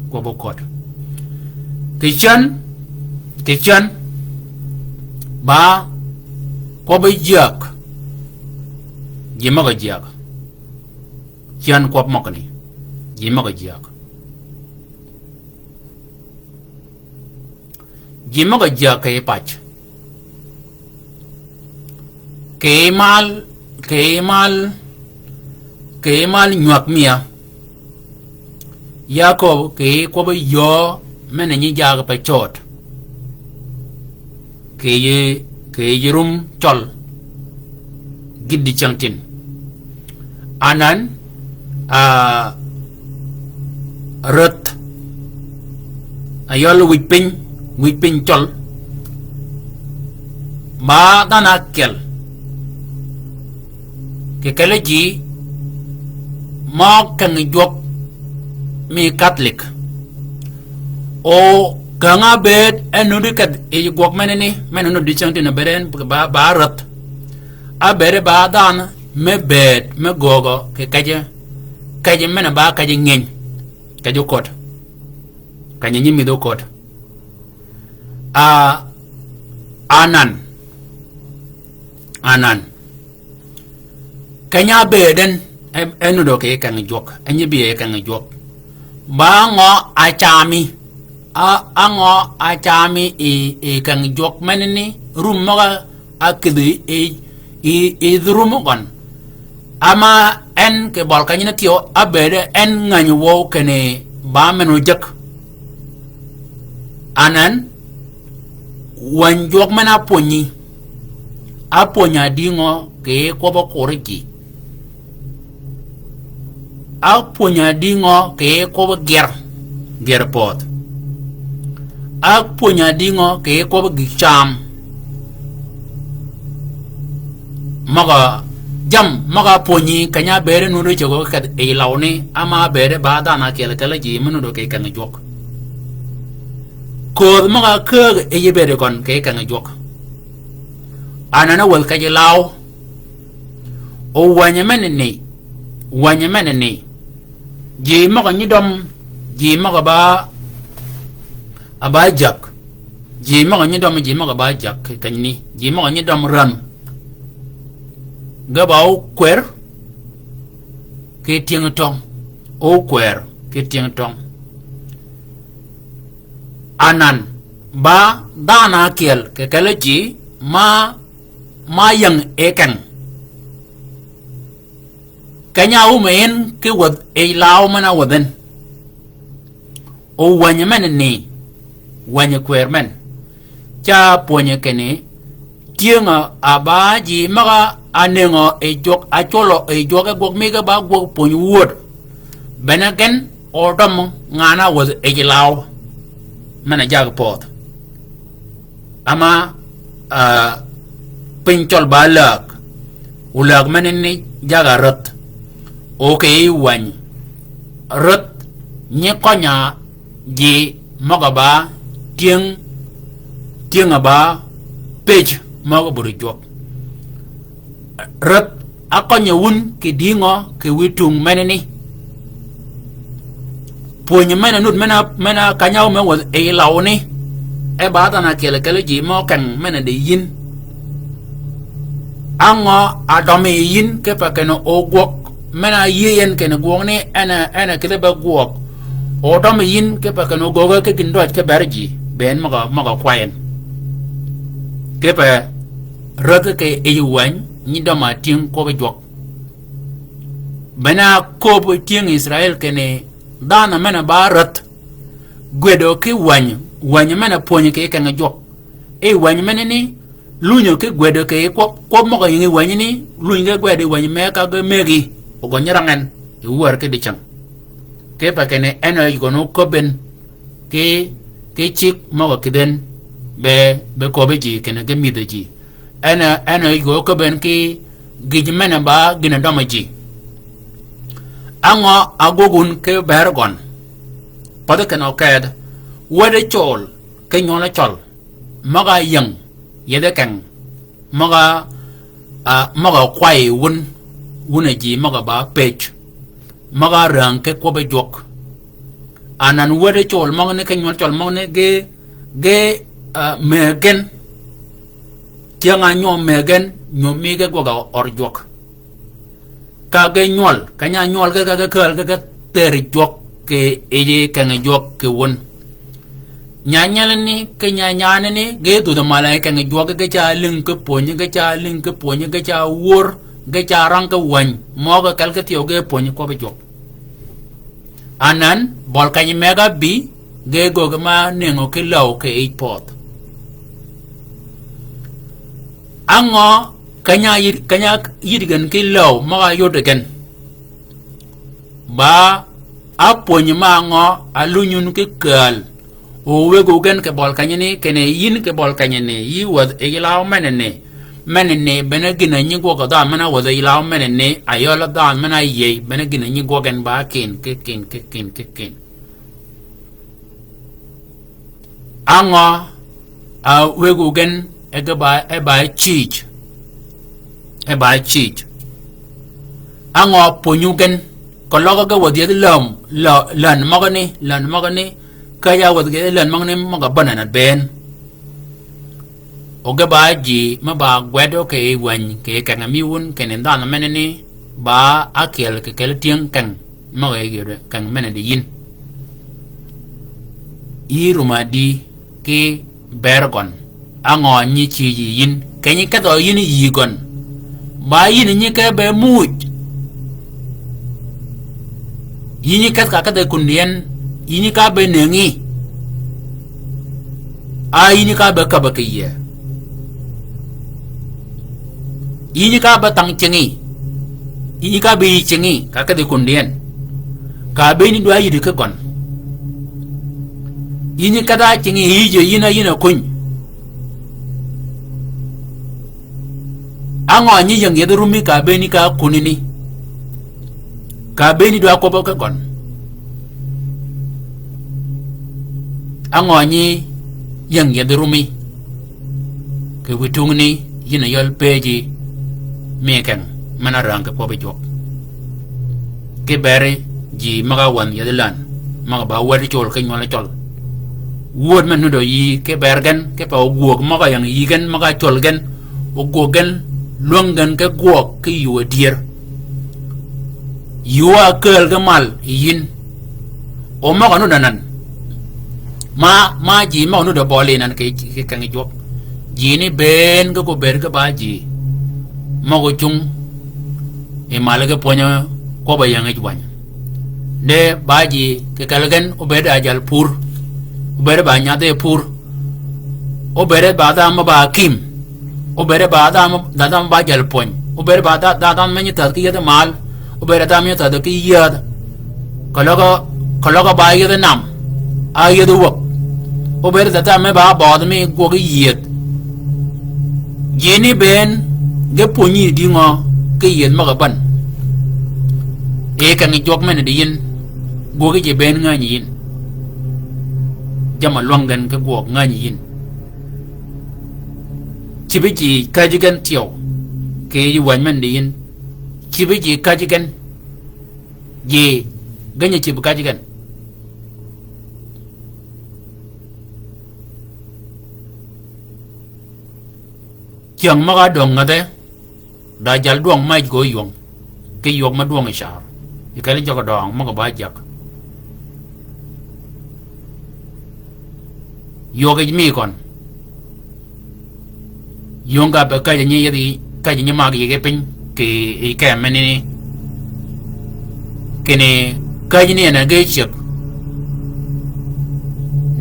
Kwøbbi okod. Kì cän, kì cän. Ba kwøbbi jyäg. Ji møg-a jyäg. Cän kwøb møgani. Ji møg-a jyäg. Ji møg-a jyäg kì yij pac. Kì yij mal, kì yij mal, kì yij mal nywäg miya. Ya köbbi kì yij kwøbbi yöö men-a nyi jaag pe cööd. Kì yij, kì yij rum cøl. Gïti dicängtïn. Anan, ah, rädh. Ayøl wij piny, wij piny cøl. Ba dhanhø ákyel. Kì kelli ji, mø keng jwøk mi Catholic. O keng-a ábëëd en nuti kedh yij gwøg meneni, men-a nuti dicängtïn-a bëëd en ba, ba rädh. Ábëëd ba dhanhø me bëëd, me göögø, kì kejji, kejji men-a ba kejji ngyëny, kejji okod. Keny-a nyi mïdhi okod. A, anan. Anan. Keny-a ábëëd en, En, en nudo kì keng jwøk, en nyi bï keng jwøk. Ba ngø a cami, a, a ngø a cami i, i keng jwøk menani, rum møg-a kïdhi i, i, i dhrum gøn. Ama en kì bøl kanyina thyew, a bëëde en ngänyi wøw kinni ba men ojäg. Anan, wäny jwøk men-a pwönyi, a pwönyi adïngø kì kwøb-a kuri ji. A pwönyi adïngø kì kwøb-a gyër, gyër pödh. A pwönyi adïngø kì kwøb-a gïg cam. Møg-a, jammì møg-a pwönyi keny-a bëëde nudo cägø kedh yi lawni, ama bëëde ba dhanhø ákyel kelli ji me nudo kì keng jwøk. Köödh møg-a käg yi bëëde gøn kì keng jwøk. Anan áwädh kej yi law. O wänyi menani, wänyi menani. Ji møg-a nyi døm, ji møg-a ba, a ba jäg. Ji møg-a nyi døm, ji møg-a ba jäg, kenyni. Ji møg-a nyi døm ränn. Ge ba ókwër, kì tyëng töng. Ókwër, kì tyëng töng. Anan, ba dhanhø ákyel, kì kelli ji, ma, ma ying e keng. Keny-a áwum en ki wädh yi law men-a wädh en. O wänyi menani, wänyi kwër men. Ca pwönyi kinni, tyëng-a ba ji møg-a ánëngø yi jwøk, ácwøllø yi jwøk e gwøg mi ge ba gwøg pwönyi wöd. Bene gen odøm ngan-a wädh yi law. Men-a jaggi pödh. Ama, ah, piny cøl ba läg. O läg menani jagg-a rädh. O kì yij wänyi. Rädh nyi køny-a ji møg-a ba tyëng, tyëng-a ba pëj møg-a bur jwøk. Rädh ákønyi wun kì dïngø kì wiy tung menani. Pwönyi men-a nud men-a, men-a keny-a áwum e wädh yi lawni. E ba dhanhø ákyel kelli ji mø keng men-a di yïn. Á ngø a dømi yi yïn kipe kinni ogwøg men-a áyïëy en kinni gwøgni en a, en a kïdhi be gwøg. O dømi yi yïn kipe kinni ogögge ki gïndøj ki beri ji, bënn møg-a, møg-a kway en. Kipe rädhi kì yij wänyi nyi døm-a tyëng kwøbbi jwøk. Bene áköbbi tyëng Israil kinni dhanhø men-a ba rädh. Gwëdø ki wänyi, wänyi men-a pwönyi kì keng jwøk. E wänyi menani, lunyø ki gwëdø kì kwøb, kwøb møg-a ying yi wänyi ni, luny ge gwëd yi wänyi me ka ge mëggi, ogø nyi rang en, yi wär ki dicäng. Kipe kinni en a yij gøn óköbbi en, ki, ki cigg møg-a kïdhi en, be, be köbbi ji, kinni ge mïdhi ji. En a, en a yij gø óköbbi en ki gïj men-a ba gïn-a dømi ji. Á ngø ágwøg wun ki bër gøn. Pädhi kinni okedh, wädi col, ki nywøl cøl. Møg-a ying, yethi keng. Møg-a, ah, møg-a kwayi wun, wun a ji møg-a ba pëj. Møg-a räng ki kwøbbi jwøk. Anan wädi col møgani ki nywøl cøl møgani ge, ge, ah, mëggi gen. Tyëng-a nywøm mëggi gen, nywøm mi ge gwøg-a ør jwøk. Ka ge nywøl, keny-a nywøl ge ka ge kääl ge ge thër jwøk kì yij keng jwøk kì wun. Nyanyalani, ki nyanyanani, ge dhudh malayi keng jwøk, ge ca lïng ki pwönyi, ge ca lïng ki pwönyi, ge ca wör, ge ca rang ki wäny, møg-a kel ki thyew ge pwönyi kwøbbi jwøk. Anan, bøl keny megø bï, ge göggi ma nëngø ki läw kì yij pödh. Á ngø, keny-a yïd, keny-a yïd gen ki läw, møg-a yod gen. Ba, ápwönyi ma ngø, aluny wun ki kääl. O wëggu gen kì bøl kenyani, kinni yïn kì bøl kenyani, yï wädh yi law menani. Menani, bene gïn-a nyi gwøg dhanhø men-a wädh yi law menani, ayøl dhanhø men-a áyïëy, bene gïn-a nyi gwøg en ba kin, ki kin, ki kin, ki kin. Á ngø, a wëggu gen, e ge ba, e ba cïj. E ba cïj. Á ngø pwönyu gen, keløg ge wädhi yethi läm, lä-, län møgani, län møgani, ka ya wädhi yethi län møgani møg-a bänan a bënn. O ge ba ji me ba gwed o kì yij wäny kì keng mi wun kinni dhanhø menani, Ba ákyel kì kelli tyëng keng, møg-a yï gïdø keng men-a di yïn. Yï rumadi ki ber gøn. Á ngø nyi cïj yi yïn, keny kedhø yïn yï gøn. Ba yïn nyi ke be muuj. Yï nyi kedh ka kedhi kundi en, yï nyi ka be nëngi. A yï nyi ka be käbbe kì yie. Yï nyi ka be thang cingí. Yï nyi ka be yï cingí, ka kedhi kundi en. Ka be ni dwa yïddi ki gøn. Yï nyi kedha cingí, yï je yïn a yïn a kuny. Á ngø nyi ying yethi rumi ka be ni ka kunini. Ka be ni dwa kwøbbi ki gøn. Á ngø nyi ying yethi rumi. Kì wi tungni yïn a yøl pëji mi keng, men-a rang kì kwøbbi jwøk. Ki beri ji møg-a wänhi yethi län, møg-a ba wädi col ki nywøli col. Wööd me nuddi yï ki ber gen, ki pa ogwöög møg-a ying yï gen, møg-a col gen, ogwöög gen, lwäng gen ki gwøg ki yuu adyër. Yuu a kääl ki mal yi yïn. O møg-a nuddi anan. Ma, ma ji møg-a nuddi bøli anan kì, kì keng jwøk. Ji ni bënn ge gubed ge ba ji. Møg-a ocung yi mal ge pwönyi kwøbb-a ying yij wäny. De ba ji kì kelli gen obed a jal pur. Obed ba nyadhi pur. Obed ba dham ba kim. Obed ba dham, dham ba jal pwöny. Obed ba dha-, dha-, dham me nyi thädh ki yethi mal. Obed dham me nyi thädh ki yäädh. Keløg, keløg ba yethi nam. A yethi wäg. Obed dham me ba bødh mi gwøg yïëdh. Ji ni bënn ge pwönyi di ngø ki yïëdh møg-a bän. E keng jwøk men-a di yïn. Gwøg ji bënn ngänyi yïn. Jamm-a lwäng gen ki gwøg ngänyi yïn. Cïbi ji käjji gen tyeu. Kì yij wäny men di yïn. Cïbi ji käjji gen. Ji, gen yi cïb käjji gen. Cyäng møg-a döng ngädhe. Da jal dwøng mac gø ywöng, ki ywøg me dwøng yi car. Yi kelli jøg-a døng møg-a ba jäg. Ywøg yij mi køn. Ywöng ka be käjji nyi yethi, käjji nyi mag yï ki piny, kì yi kem menani. Kinni käjji ni en a ge cyëg.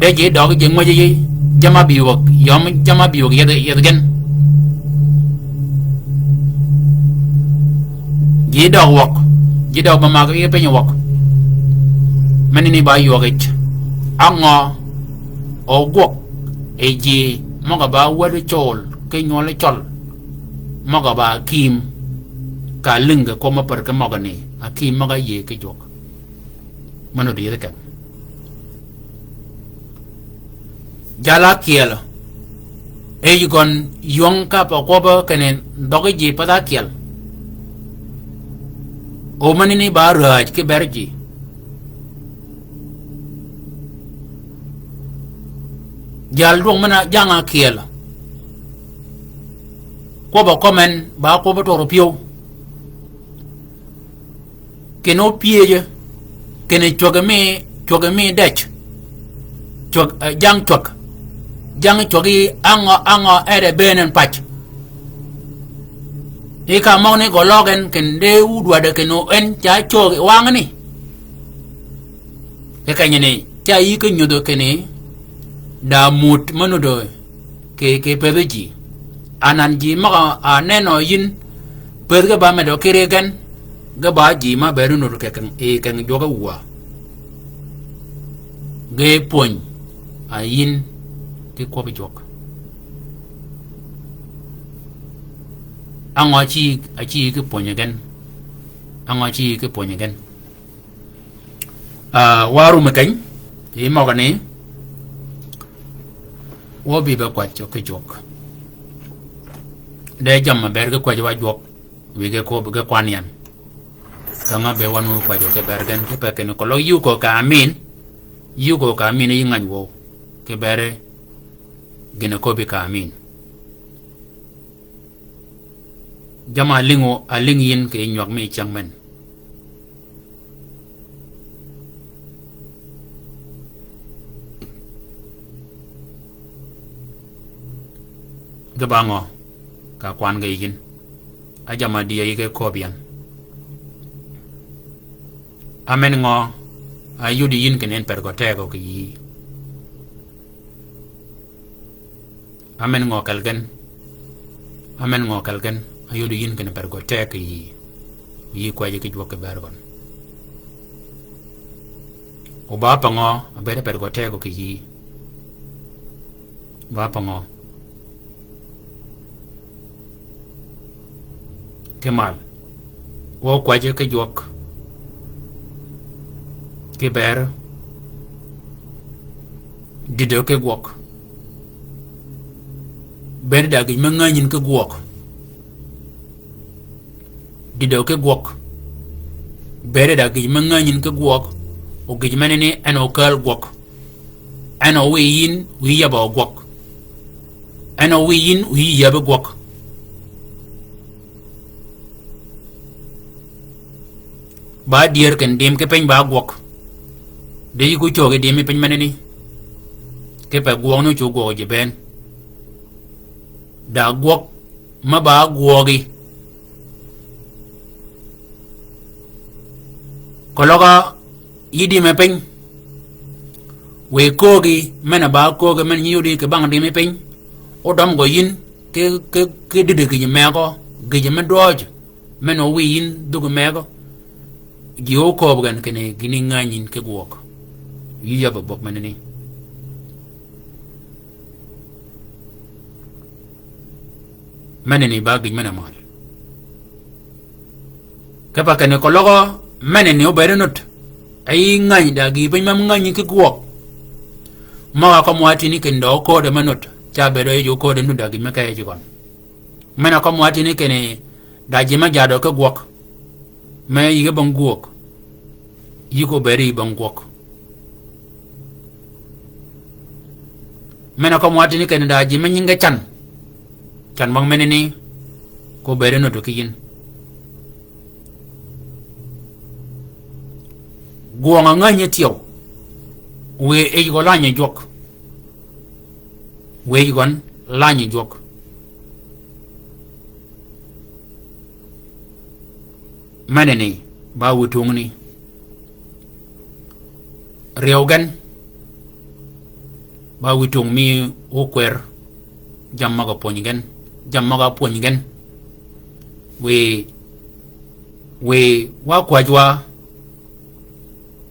De ji døg ji ngwäjji yi, jamm-a bï wäg, yøm jamm-a bï wäg yethi, yethi gen. Ji døg wäg, ji døg ba mag yi piny wäg. Menani ba ywøg yij. Á ngø, o gwøg, yi ji, møg-a ba wädi col, ki nywøli col. Møg-a ba ákïm, ka lïngi kwøb me pär ki møgani, ákïm møg-a yïëy ki jwøk. Møn-a di yethi keng. Jal ákyel. E yï gøn ywöng ka pa kwøb kinni dhøggi ji path ákyel. O menani ba rääj ki ber ji. Jal dwøng men-a jang ákyel. Kwøbb-a kømmen ba kwøbbi tøro pyëw. Kinni opyëjø, kinni cwäg mi, cwäg mi dec. Cwäg, eh, jang cwäg. Jang cwäg yi á ngø, á ngø ede bëën en pac. Yi ka møgani gø løg en kinni de ódwaddi kinni en ca cöög yi wangani. Kì kenyani, ca yï ki nyudhø kinni, da mut me nuddi kì, kì pëthi ji. Anan ji møg-a, a nenø yïn, pëthi ge ba medø kiri gen, ge ba ji ma bëëd nudd kì keng, yi keng jwøk-a wuà. Ge pwöny, a yïn, ki kwøbbi jwøk. Á ngø ácï, ácï ki pwönyi gen. Á ngø ácï ki pwönyi gen. Ah, wa rum keny, yi møgani, wa bï be kwäj ki jwøk. De jammì ber ki kwäj wa jwøk, wiy ge köbbi ge kwan yan. Ka ngø be wan wu kwäj ki ber gen, ki pe kinni keløg yï ko ka amin, yï ko ka amin yï ngäny wøw, ki ber gïn-a köbbi ka amin. Jamm-a álïngø, álïng yïn kì nywäg mi cyäng men. Ge ba ngø, ka kwan ge yïn. A jamm-a dï a yï ge köbbi yan. Amen ngø, a yudi yïn kinni en per gø tegø kì yïí. Amen ngø kelli gen. Amen ngø kelli gen. A yudi yïn kinni per gø tegø kì yïí. Yï kwäjji ki jwøk kì bër gøn. O ba pa ngø, a bëëd per gø tegø kì yïí. Ba pa ngø. Kì mal. O kwäjji ki jwøk. Kì bër. Dïdø ki gwøg. Bëëd da gïj me ngänyin ki gwøg. Dïdø ki gwøg. Bëëd da gïj me ngänyin ki gwøg. O gïj menani en o kääl gwøg. En o wiy yïn, wiy yabø gwøg. En o wiy yïn, wiy yabø gwøg. Ba dyër ken dim ki piny ba gwøg. Di yï ku cögi dim mi piny menani. Kipe gwøg ni cu gwøg ji bënn. Da gwøg me ba gwøgi. Keløg-a yï dime piny. Wiy köögi, men-a ba köögi, men nyi yudi kì bang dime piny. Odøm gø yïn, ki, ki, ki dïdø gïj megø, gïj me dwøøj, men o wiy yïn dhug megø. Ji ókööb gen kinni gïni ngänyin ki gwøg. Yï yabø bøg menani. Menani ba gïj men-a mal. Kipe kinni keløg menani obëëd nud. Ayi ngäny da gï piny mø ngänyi ki gwøg. Møg-a kømmi wa tïni kinni da ókööde me nud. Ca bëëd yij ókööde nud da gïj me keye ji gøn. Men-a kømmi wa tïni kinni da ji me jadø ki gwøg. Me yïge bang gwøg. Yï ko bëëd yï bang gwøg. Men-a kømmi wa tïni kinni da ji me nyinge can. Can bang menani ko bëëd nuti ki yïn. Gwøng-a ngänyi thyew. Wiy yij gø lanyi jwøk. Wiy yij gøn lanyi jwøk. Menani, ba wiy tungni. Ryew gen, ba wiy tung mi ókwër, jammì møg-a pwönyi gen, jammì møg-a pwönyi gen. Wiy, wiy wa kwäjji wa,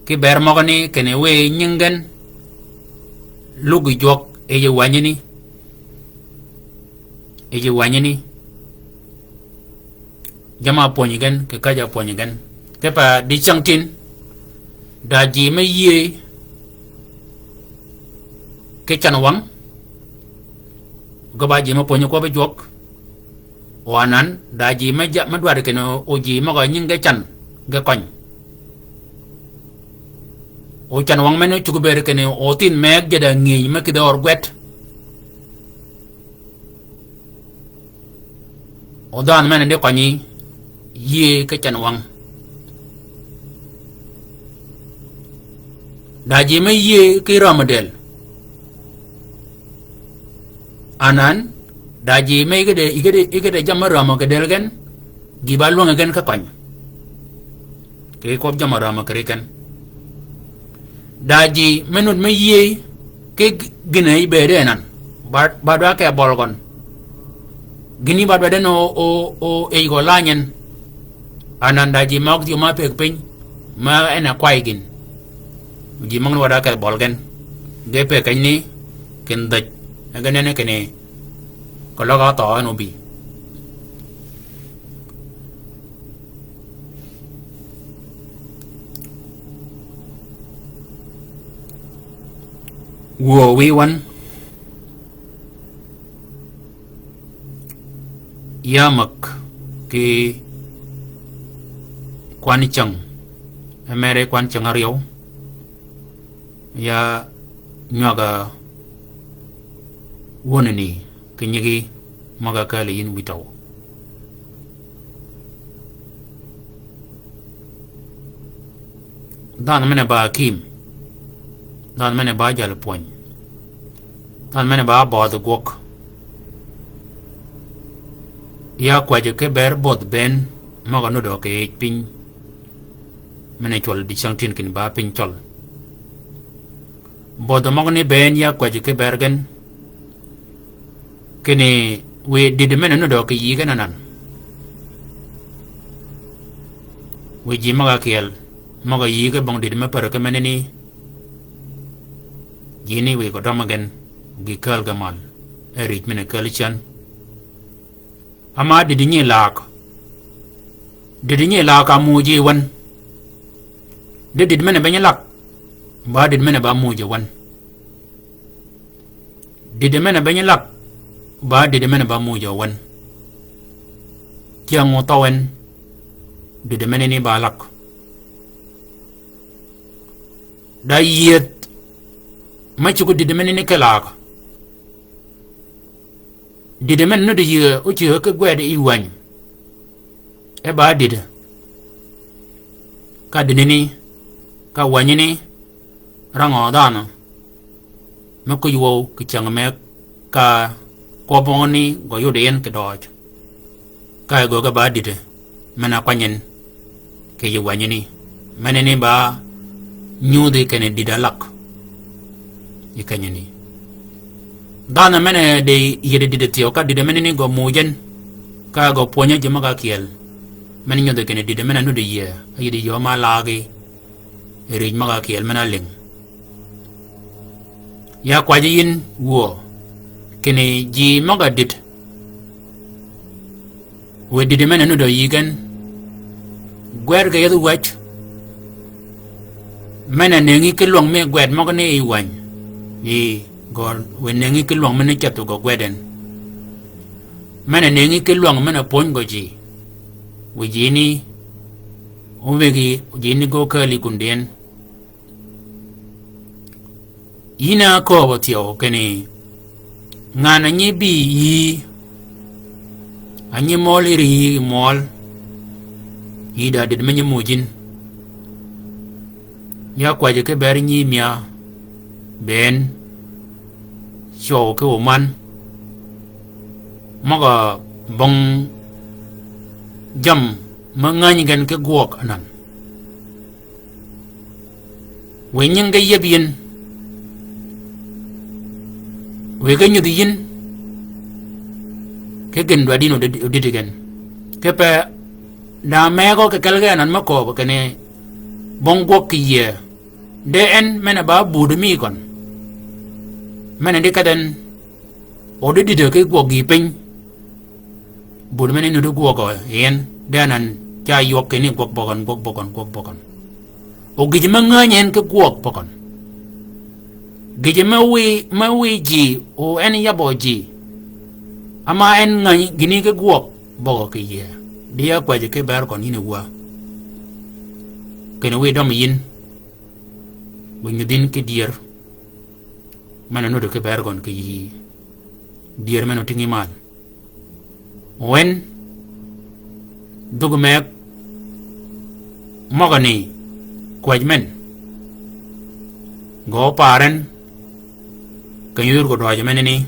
ki bër møgø ni kinni wiy nying gen, luggi jwøk yij wänyi ni, yij wänyi ni. Jamm-a pwönyi gen, kì käjj-a pwönyi gen. Kipe di cyängtïn, da ji me yïëy, ki canwäng, ge ba ji me pwönyi kwøbbi jwøk, o anan, da ji me ja-, me dwaddi kinni o ji møg-a nyinge can, ge køny. O canwäng men-a cuggi bëëd kinni o thinh meg jaddi-a ngïëny me kïdhi ør gwed. O dhanhø men-a di kønyi yïëy ki canwäng. Da ji me yïëy ki rämø dël. Anan, da ji me yïge de, yïge de, yïge de jammì rämø kì dël gen, gï ba lwänge gen ki køny. Kì kwøb jammì rämø kì ri ken. Da ji me nud me yïëy, ki g-, gïn-a yï bëëde anan. Ba, ba dwaddi ke bøl gøn. Gïn-a ba dwaddi en o, o, o, yij gø lanyi en. Anan da ji møg thyew ma pëggi piny. Ma en a kwayi gïn. Ji møg ni wa dwaddi ke bøl gen. Ge pëggi kenyni, ken dhäj. E ge nenni kinni. Keløg-a thøø en obï. Wuö wiy wän. Ya mäg ki kwan cäng. E mere kwan cäng áryew. Ya nywag-a wönani kì nyigi møg-a kääl yïn wïtøw. Dhanhø men-a ba akïm. Dhanhø men-a ba jalpwöny. Dhanhø men-a ba bødhi gwøg. Ya kwäjji ki ber bödh bënn møg-a nuddø kì yij piny. Men-a cwøl dicängtïn kinni ba piny cøl. Bödhø møgani bënn ya kwäjji ki ber gen. Kinni wiy dïdø men-a nuddø kì yï gen anan. Wiy ji møg-a kyeel, møg-a yï ki bong dïdø me pär ki menani. Jini wiy ko dømmi gen, gï kääl ge mal. E rïj men-a kääl cän. Ama dïdø nyi lak. Dïdø nyi lak a muuj yi wan. Di dïdø men-a be nyi lak. Ba dïdø men-a ba muuj yi wan. Dïdø men-a be nyi lak. Ba dïdø men-a ba muuj yi wan. Cyäng othøw en. Dïdø menani ba lak. Da yieth. Ma cuggi dïdø menani ki lak. Dïdø men-a nuddø yïe ócïg ki gwed yi wäny. E ba dïdø. Ka dïdøni, ka wänyi ni, rangø dhanhø. Me kuj wøw kì cyäng me ka kwøb møgani gø yud yi en kì døøj. Ka e göggi ba dïdø. Men-a kwany en kì yij wänyi ni. Menani ba nyudhi kinni dïdø alak. Yi kenyani. Dhanhø men-a di yïddi dïdø thyew ka dïdø menani gø muuj en. Ka gø pwönyø ji møg-a kyeel. Men-a nyudhi kinni dïdø men-a nuddø yïe. Yïddi yöö ma lagi. Rïj møg-a kyeel men-a lïng. Ya kwäjji yïn wuö. Kinni ji møg-a dïd. Wiy dïdø men-a nuddø yï gen. Gwed ge yethi wäj. Men-a nëngi ki lwäng mi gwed møgani yi wäny. Yi gø wiy nëngi ki lwäng men-a ceth gø gwed en. Men-a nëngi ki lwäng men-a pwöny gø ji. Wiy jini. Omegi jini gø kääl yi kundi en. Yïn a kööbø thyew kinni ngan a nyi bï yï, a nyi møl yïr yï møl, yï da dïd me nyi muuj yïn. Ya kwäjji ki ber nyi mia, bënn, cwøw ki oman, møg-a bong jammì me ngänyi gen ki gwøg anan. Wiy nyingi ge yeb yïn. Wiy ge nyudhi yïn. Ki gïn dwaddi yïn odïdi, odïdi gen. Kipe da mëgø kì kelgi anan me kööbø kinni bong gwøg kì yïe. De en men-a ba buddi mi gøn. Men-a di kedh en. O di dïdø ki gwøg yi piny. Bud men-a nuddi gwøg yi en, de anan ca ywøg kinni gwøg bøgøn, gwøg bøgøn, gwøg bøgøn. O gïjø me ngänyi en ki gwøg bøgøn. Gïjø me wiy, me wiy ji, o en yabbø ji. Ama en ngänyi gïni ki gwøg bøgø kì yïe. Di ya kwäjji ki ber gøn yïn e wä. Kinni wiy dømmi yïn. Bu nyudhin ki dyër. Men-a nuddi ki ber gøn kì yï. Dyër men-a otïngi mal. Wen, dhug meg, møgani, kwäj men. Gø par en, keny-a yur gø døjø menani,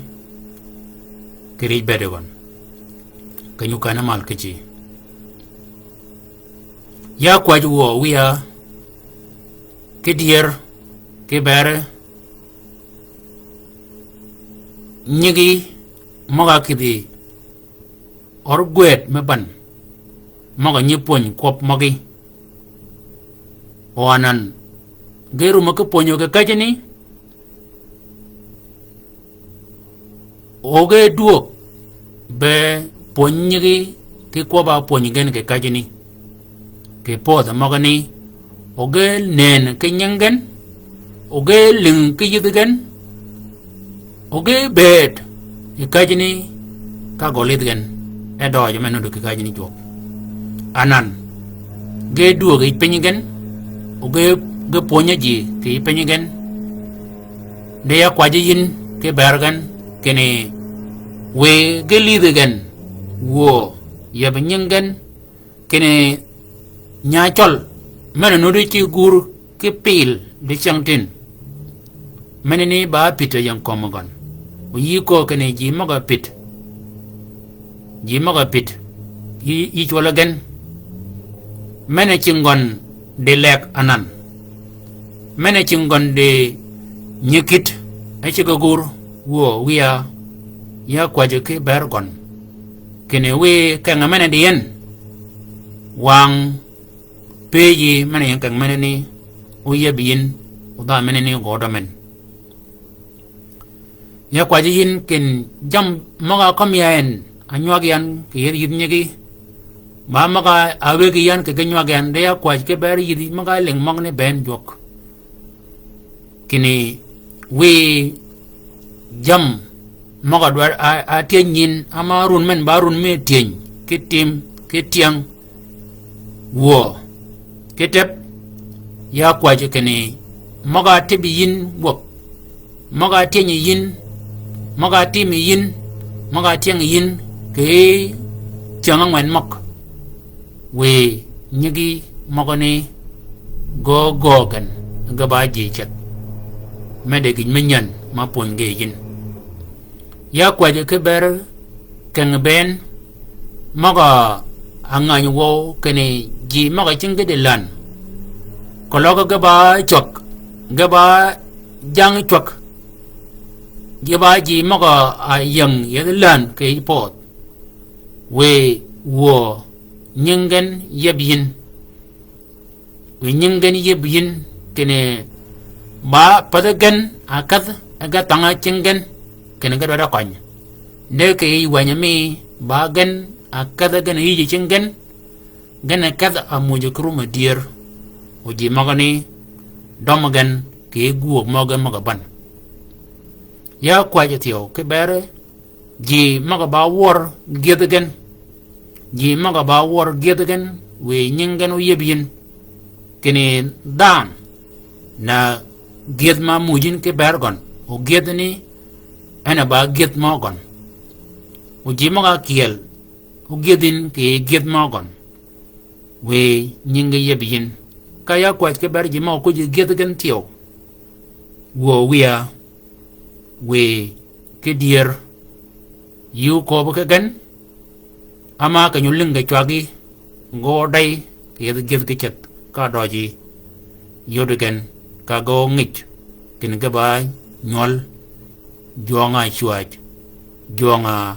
kì rij bëëd gøn. Keny-a okän-a mal ki ji. Ya kwäj wuö wiya, ki dyër, ki beri, nyigi, møg-a kïdhi, ør gwëd me bän, møg-a nyi pwöny kwøb møgi. O anan, ge rumø ki pwönyø kì käjjini, o ge dwöög, be pwöny nyigi ki kwøb-a pwönyi gen kì käjjini. Kì pödhi møgani, o ge nëën ki nying gen, o ge lïng ki yïdhi gen, o ge bëëd kì käjjini ka gø lidh gen, e døøjø me nuddi kì käjjini jwøk. Anan, ge dwöög yi piny gen, o ge, ge pwönyø ji kì yij piny gen, di ya kwäjji yïn ki ber gen, kinni wiy ge lidhi gen, wuö, yebbi nying gen, kinni nya cøl, men-a nuddi ci gur, ki pil di ceng tin. Menani ba pit a ying kom gøn. O yï köö kinni ji møg-a pit. Ji møg-a pit. Yï, yï cwøl gen. Men-a cing gøn di lek anan. Men-a cing gøn di nyikit. E ceg-a gur wuö wiya. Ya kwäjji ki ber gøn. Kinni wiy keng-a men-a di yin. Wang pëjji men-a ying keng menani. O yeb yin. O dha menani gø dø men. Ya kwäjji yin kinni jammì møg-a kømmi ya en, a nywag yan kì yethi yïdh nyigi. Ba møg-a wëggi yan kì ge nywag yan, di ya kwäjji ki ber yïdhi møg-a lïng møgani bënn jwøk. Kinni wiy jammì møg-a dwaddi a, a tyëny yin, ama run men ba run mi tyëny, ki tim, ki tyäng, wuö, ki teb, ya kwäjji kinni, møg-a tëbbi yin gwøg, møg-a tyënyi yin, møg-a timi yin, møg-a tyëngi yin, kì tyëng ángwen møg. Wiy nyigi møgani gø gø gen, ge ba ji ceth. Medde gïj me nyän ma pwöny ge yin. Ya kwäjji ki ber keng bënn, møg-a ngäny wøw kinni ji møg-a cing ge di län. Keløg ge ba cwäg, ge ba jang cwäg. Ge ba ji møg-a ying yethi län kì yij pödh. Wiy wuö nying gen yeb yin. Wiy nying gen yeb yin kinni ba pädhi gen a kedh e ge thang-a cing gen kinni ge dwaddi køny. De kì yij wänyi mi ba gen a kedh e gen yïj cing gen, gen a kedh a muuj ki rum a dyër. O ji møgani dømmi gen kì gwöög møge møg-a bän. Ya kwäjji thyew ki ber Ji møg-a ba wør gyëdhi gen. Ji møg-a ba wør gyëdhi gen, wiy nying gen óyëb yïn. Kinni dhanhø na gyëdh ma muuj yïn ki ber gøn. O gyëdhani en a ba gyëdh mø gøn. O ji møg-a kyeel, o gyëdh yïn kì gyëdh mø gøn. Wiy nying ge yëb yïn. Ka ya kwäj ki ber ji møg-a kwïj gyëdhi gen thyew. Wuö wiya, wiy ki dyër. Yï ókööb ki gen, ama keny-a ólïngi cwaggi, ge ódey, kì yethi gyëdh ki ceth, ka døji, yod gen, ka ge óngij, kinni ge ba nywøl, jwøng-a cwäj, jwøng-a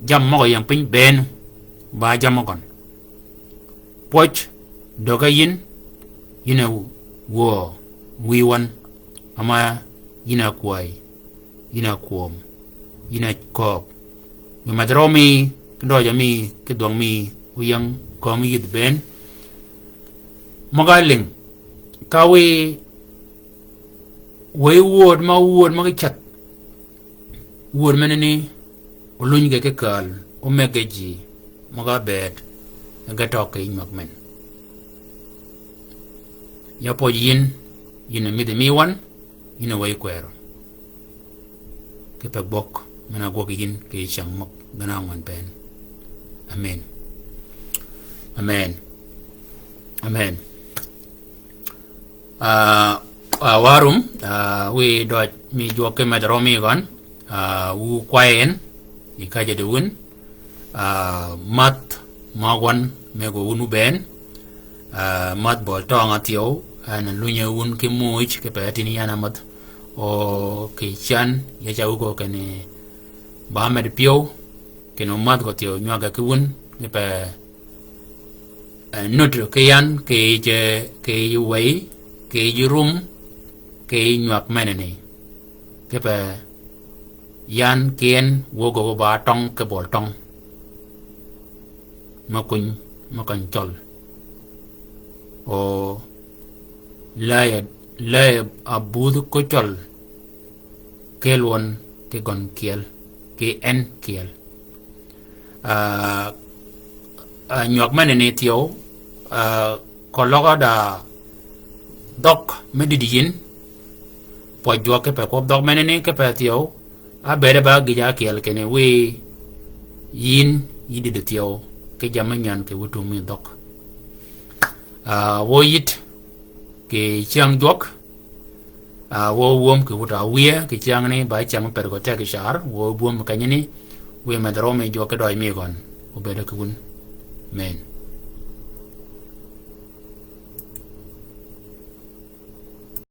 jammì møg-a ying piny bënn, ba jammì gøn. Pwøj døg-a yïn, yïn a wuö wïy wøn, ama yïn a kwäy, yïn a kwööm, yïn a kööb. Wiy mädh rø mi, ki døjø mi, ki dhwøng mi, óyäng kömi yïdh bënn. Møg-a lïng, ka wiy, wiy wööd ma wööd møg-a ceth. Wööd menani, oluny ge ki kääl, omeg ge ji, møg-a bëëd, ge tøg kì yij møg men. Ya pwøj yïn, yïn a mïdhi mi wøn, yïn a wëy kwërø. Kipe gwøg, men-a gwøg yïn, kì yij cyäng møg, gen-a ángwen bënn. Amen. Amen. Amen. Ah, ah, wa rum, ah, wiy døj mi jwøk ki mädh rø mi gøn, ah, wu kwayi en, yi kajjø di wun, ah, mädh møg wøn me gø wun wu bënn, ah, mädh bøl tøng-a thyew, en a lunyi wun ki muuj, kipe tïn yan a mädh, o kì cän, ya ca wu gø kinni, ba med pyëw, kinni mädh gø thyew nywag-a ki wun, kipe Eh, nud ki yan, kì yij, kì yij wëy, kì yij rum, kì yij nywag menani. Kipe yan ki en wöggi ba tøng ki bøl tøng. Mø kuny, mø kany cøl. O lëye, lëye abudh ko cøl. Kel wøn ki gøn kyel, ki en kyel. Ah, ah, nywag menani thyew, ah, keløg da dhøg me dïdï yïn, pwøj jwøk kipe kwøb dhøg menani kipe thyew, ábëëde ba gïj ákyel kinni wiy yïn yï dïdï thyew, ki jammì nyän kì wïtung mi dhøg. Ah, wø yït, Kì cyäng jwøk, a, wø wöm kì wut a wïye, kì cyäng ni ba cyäng per gø teg car, wø bwöm kenyani, wiy medh rømi jwøk ki døøj mi gøn, obed ki wun. Amen.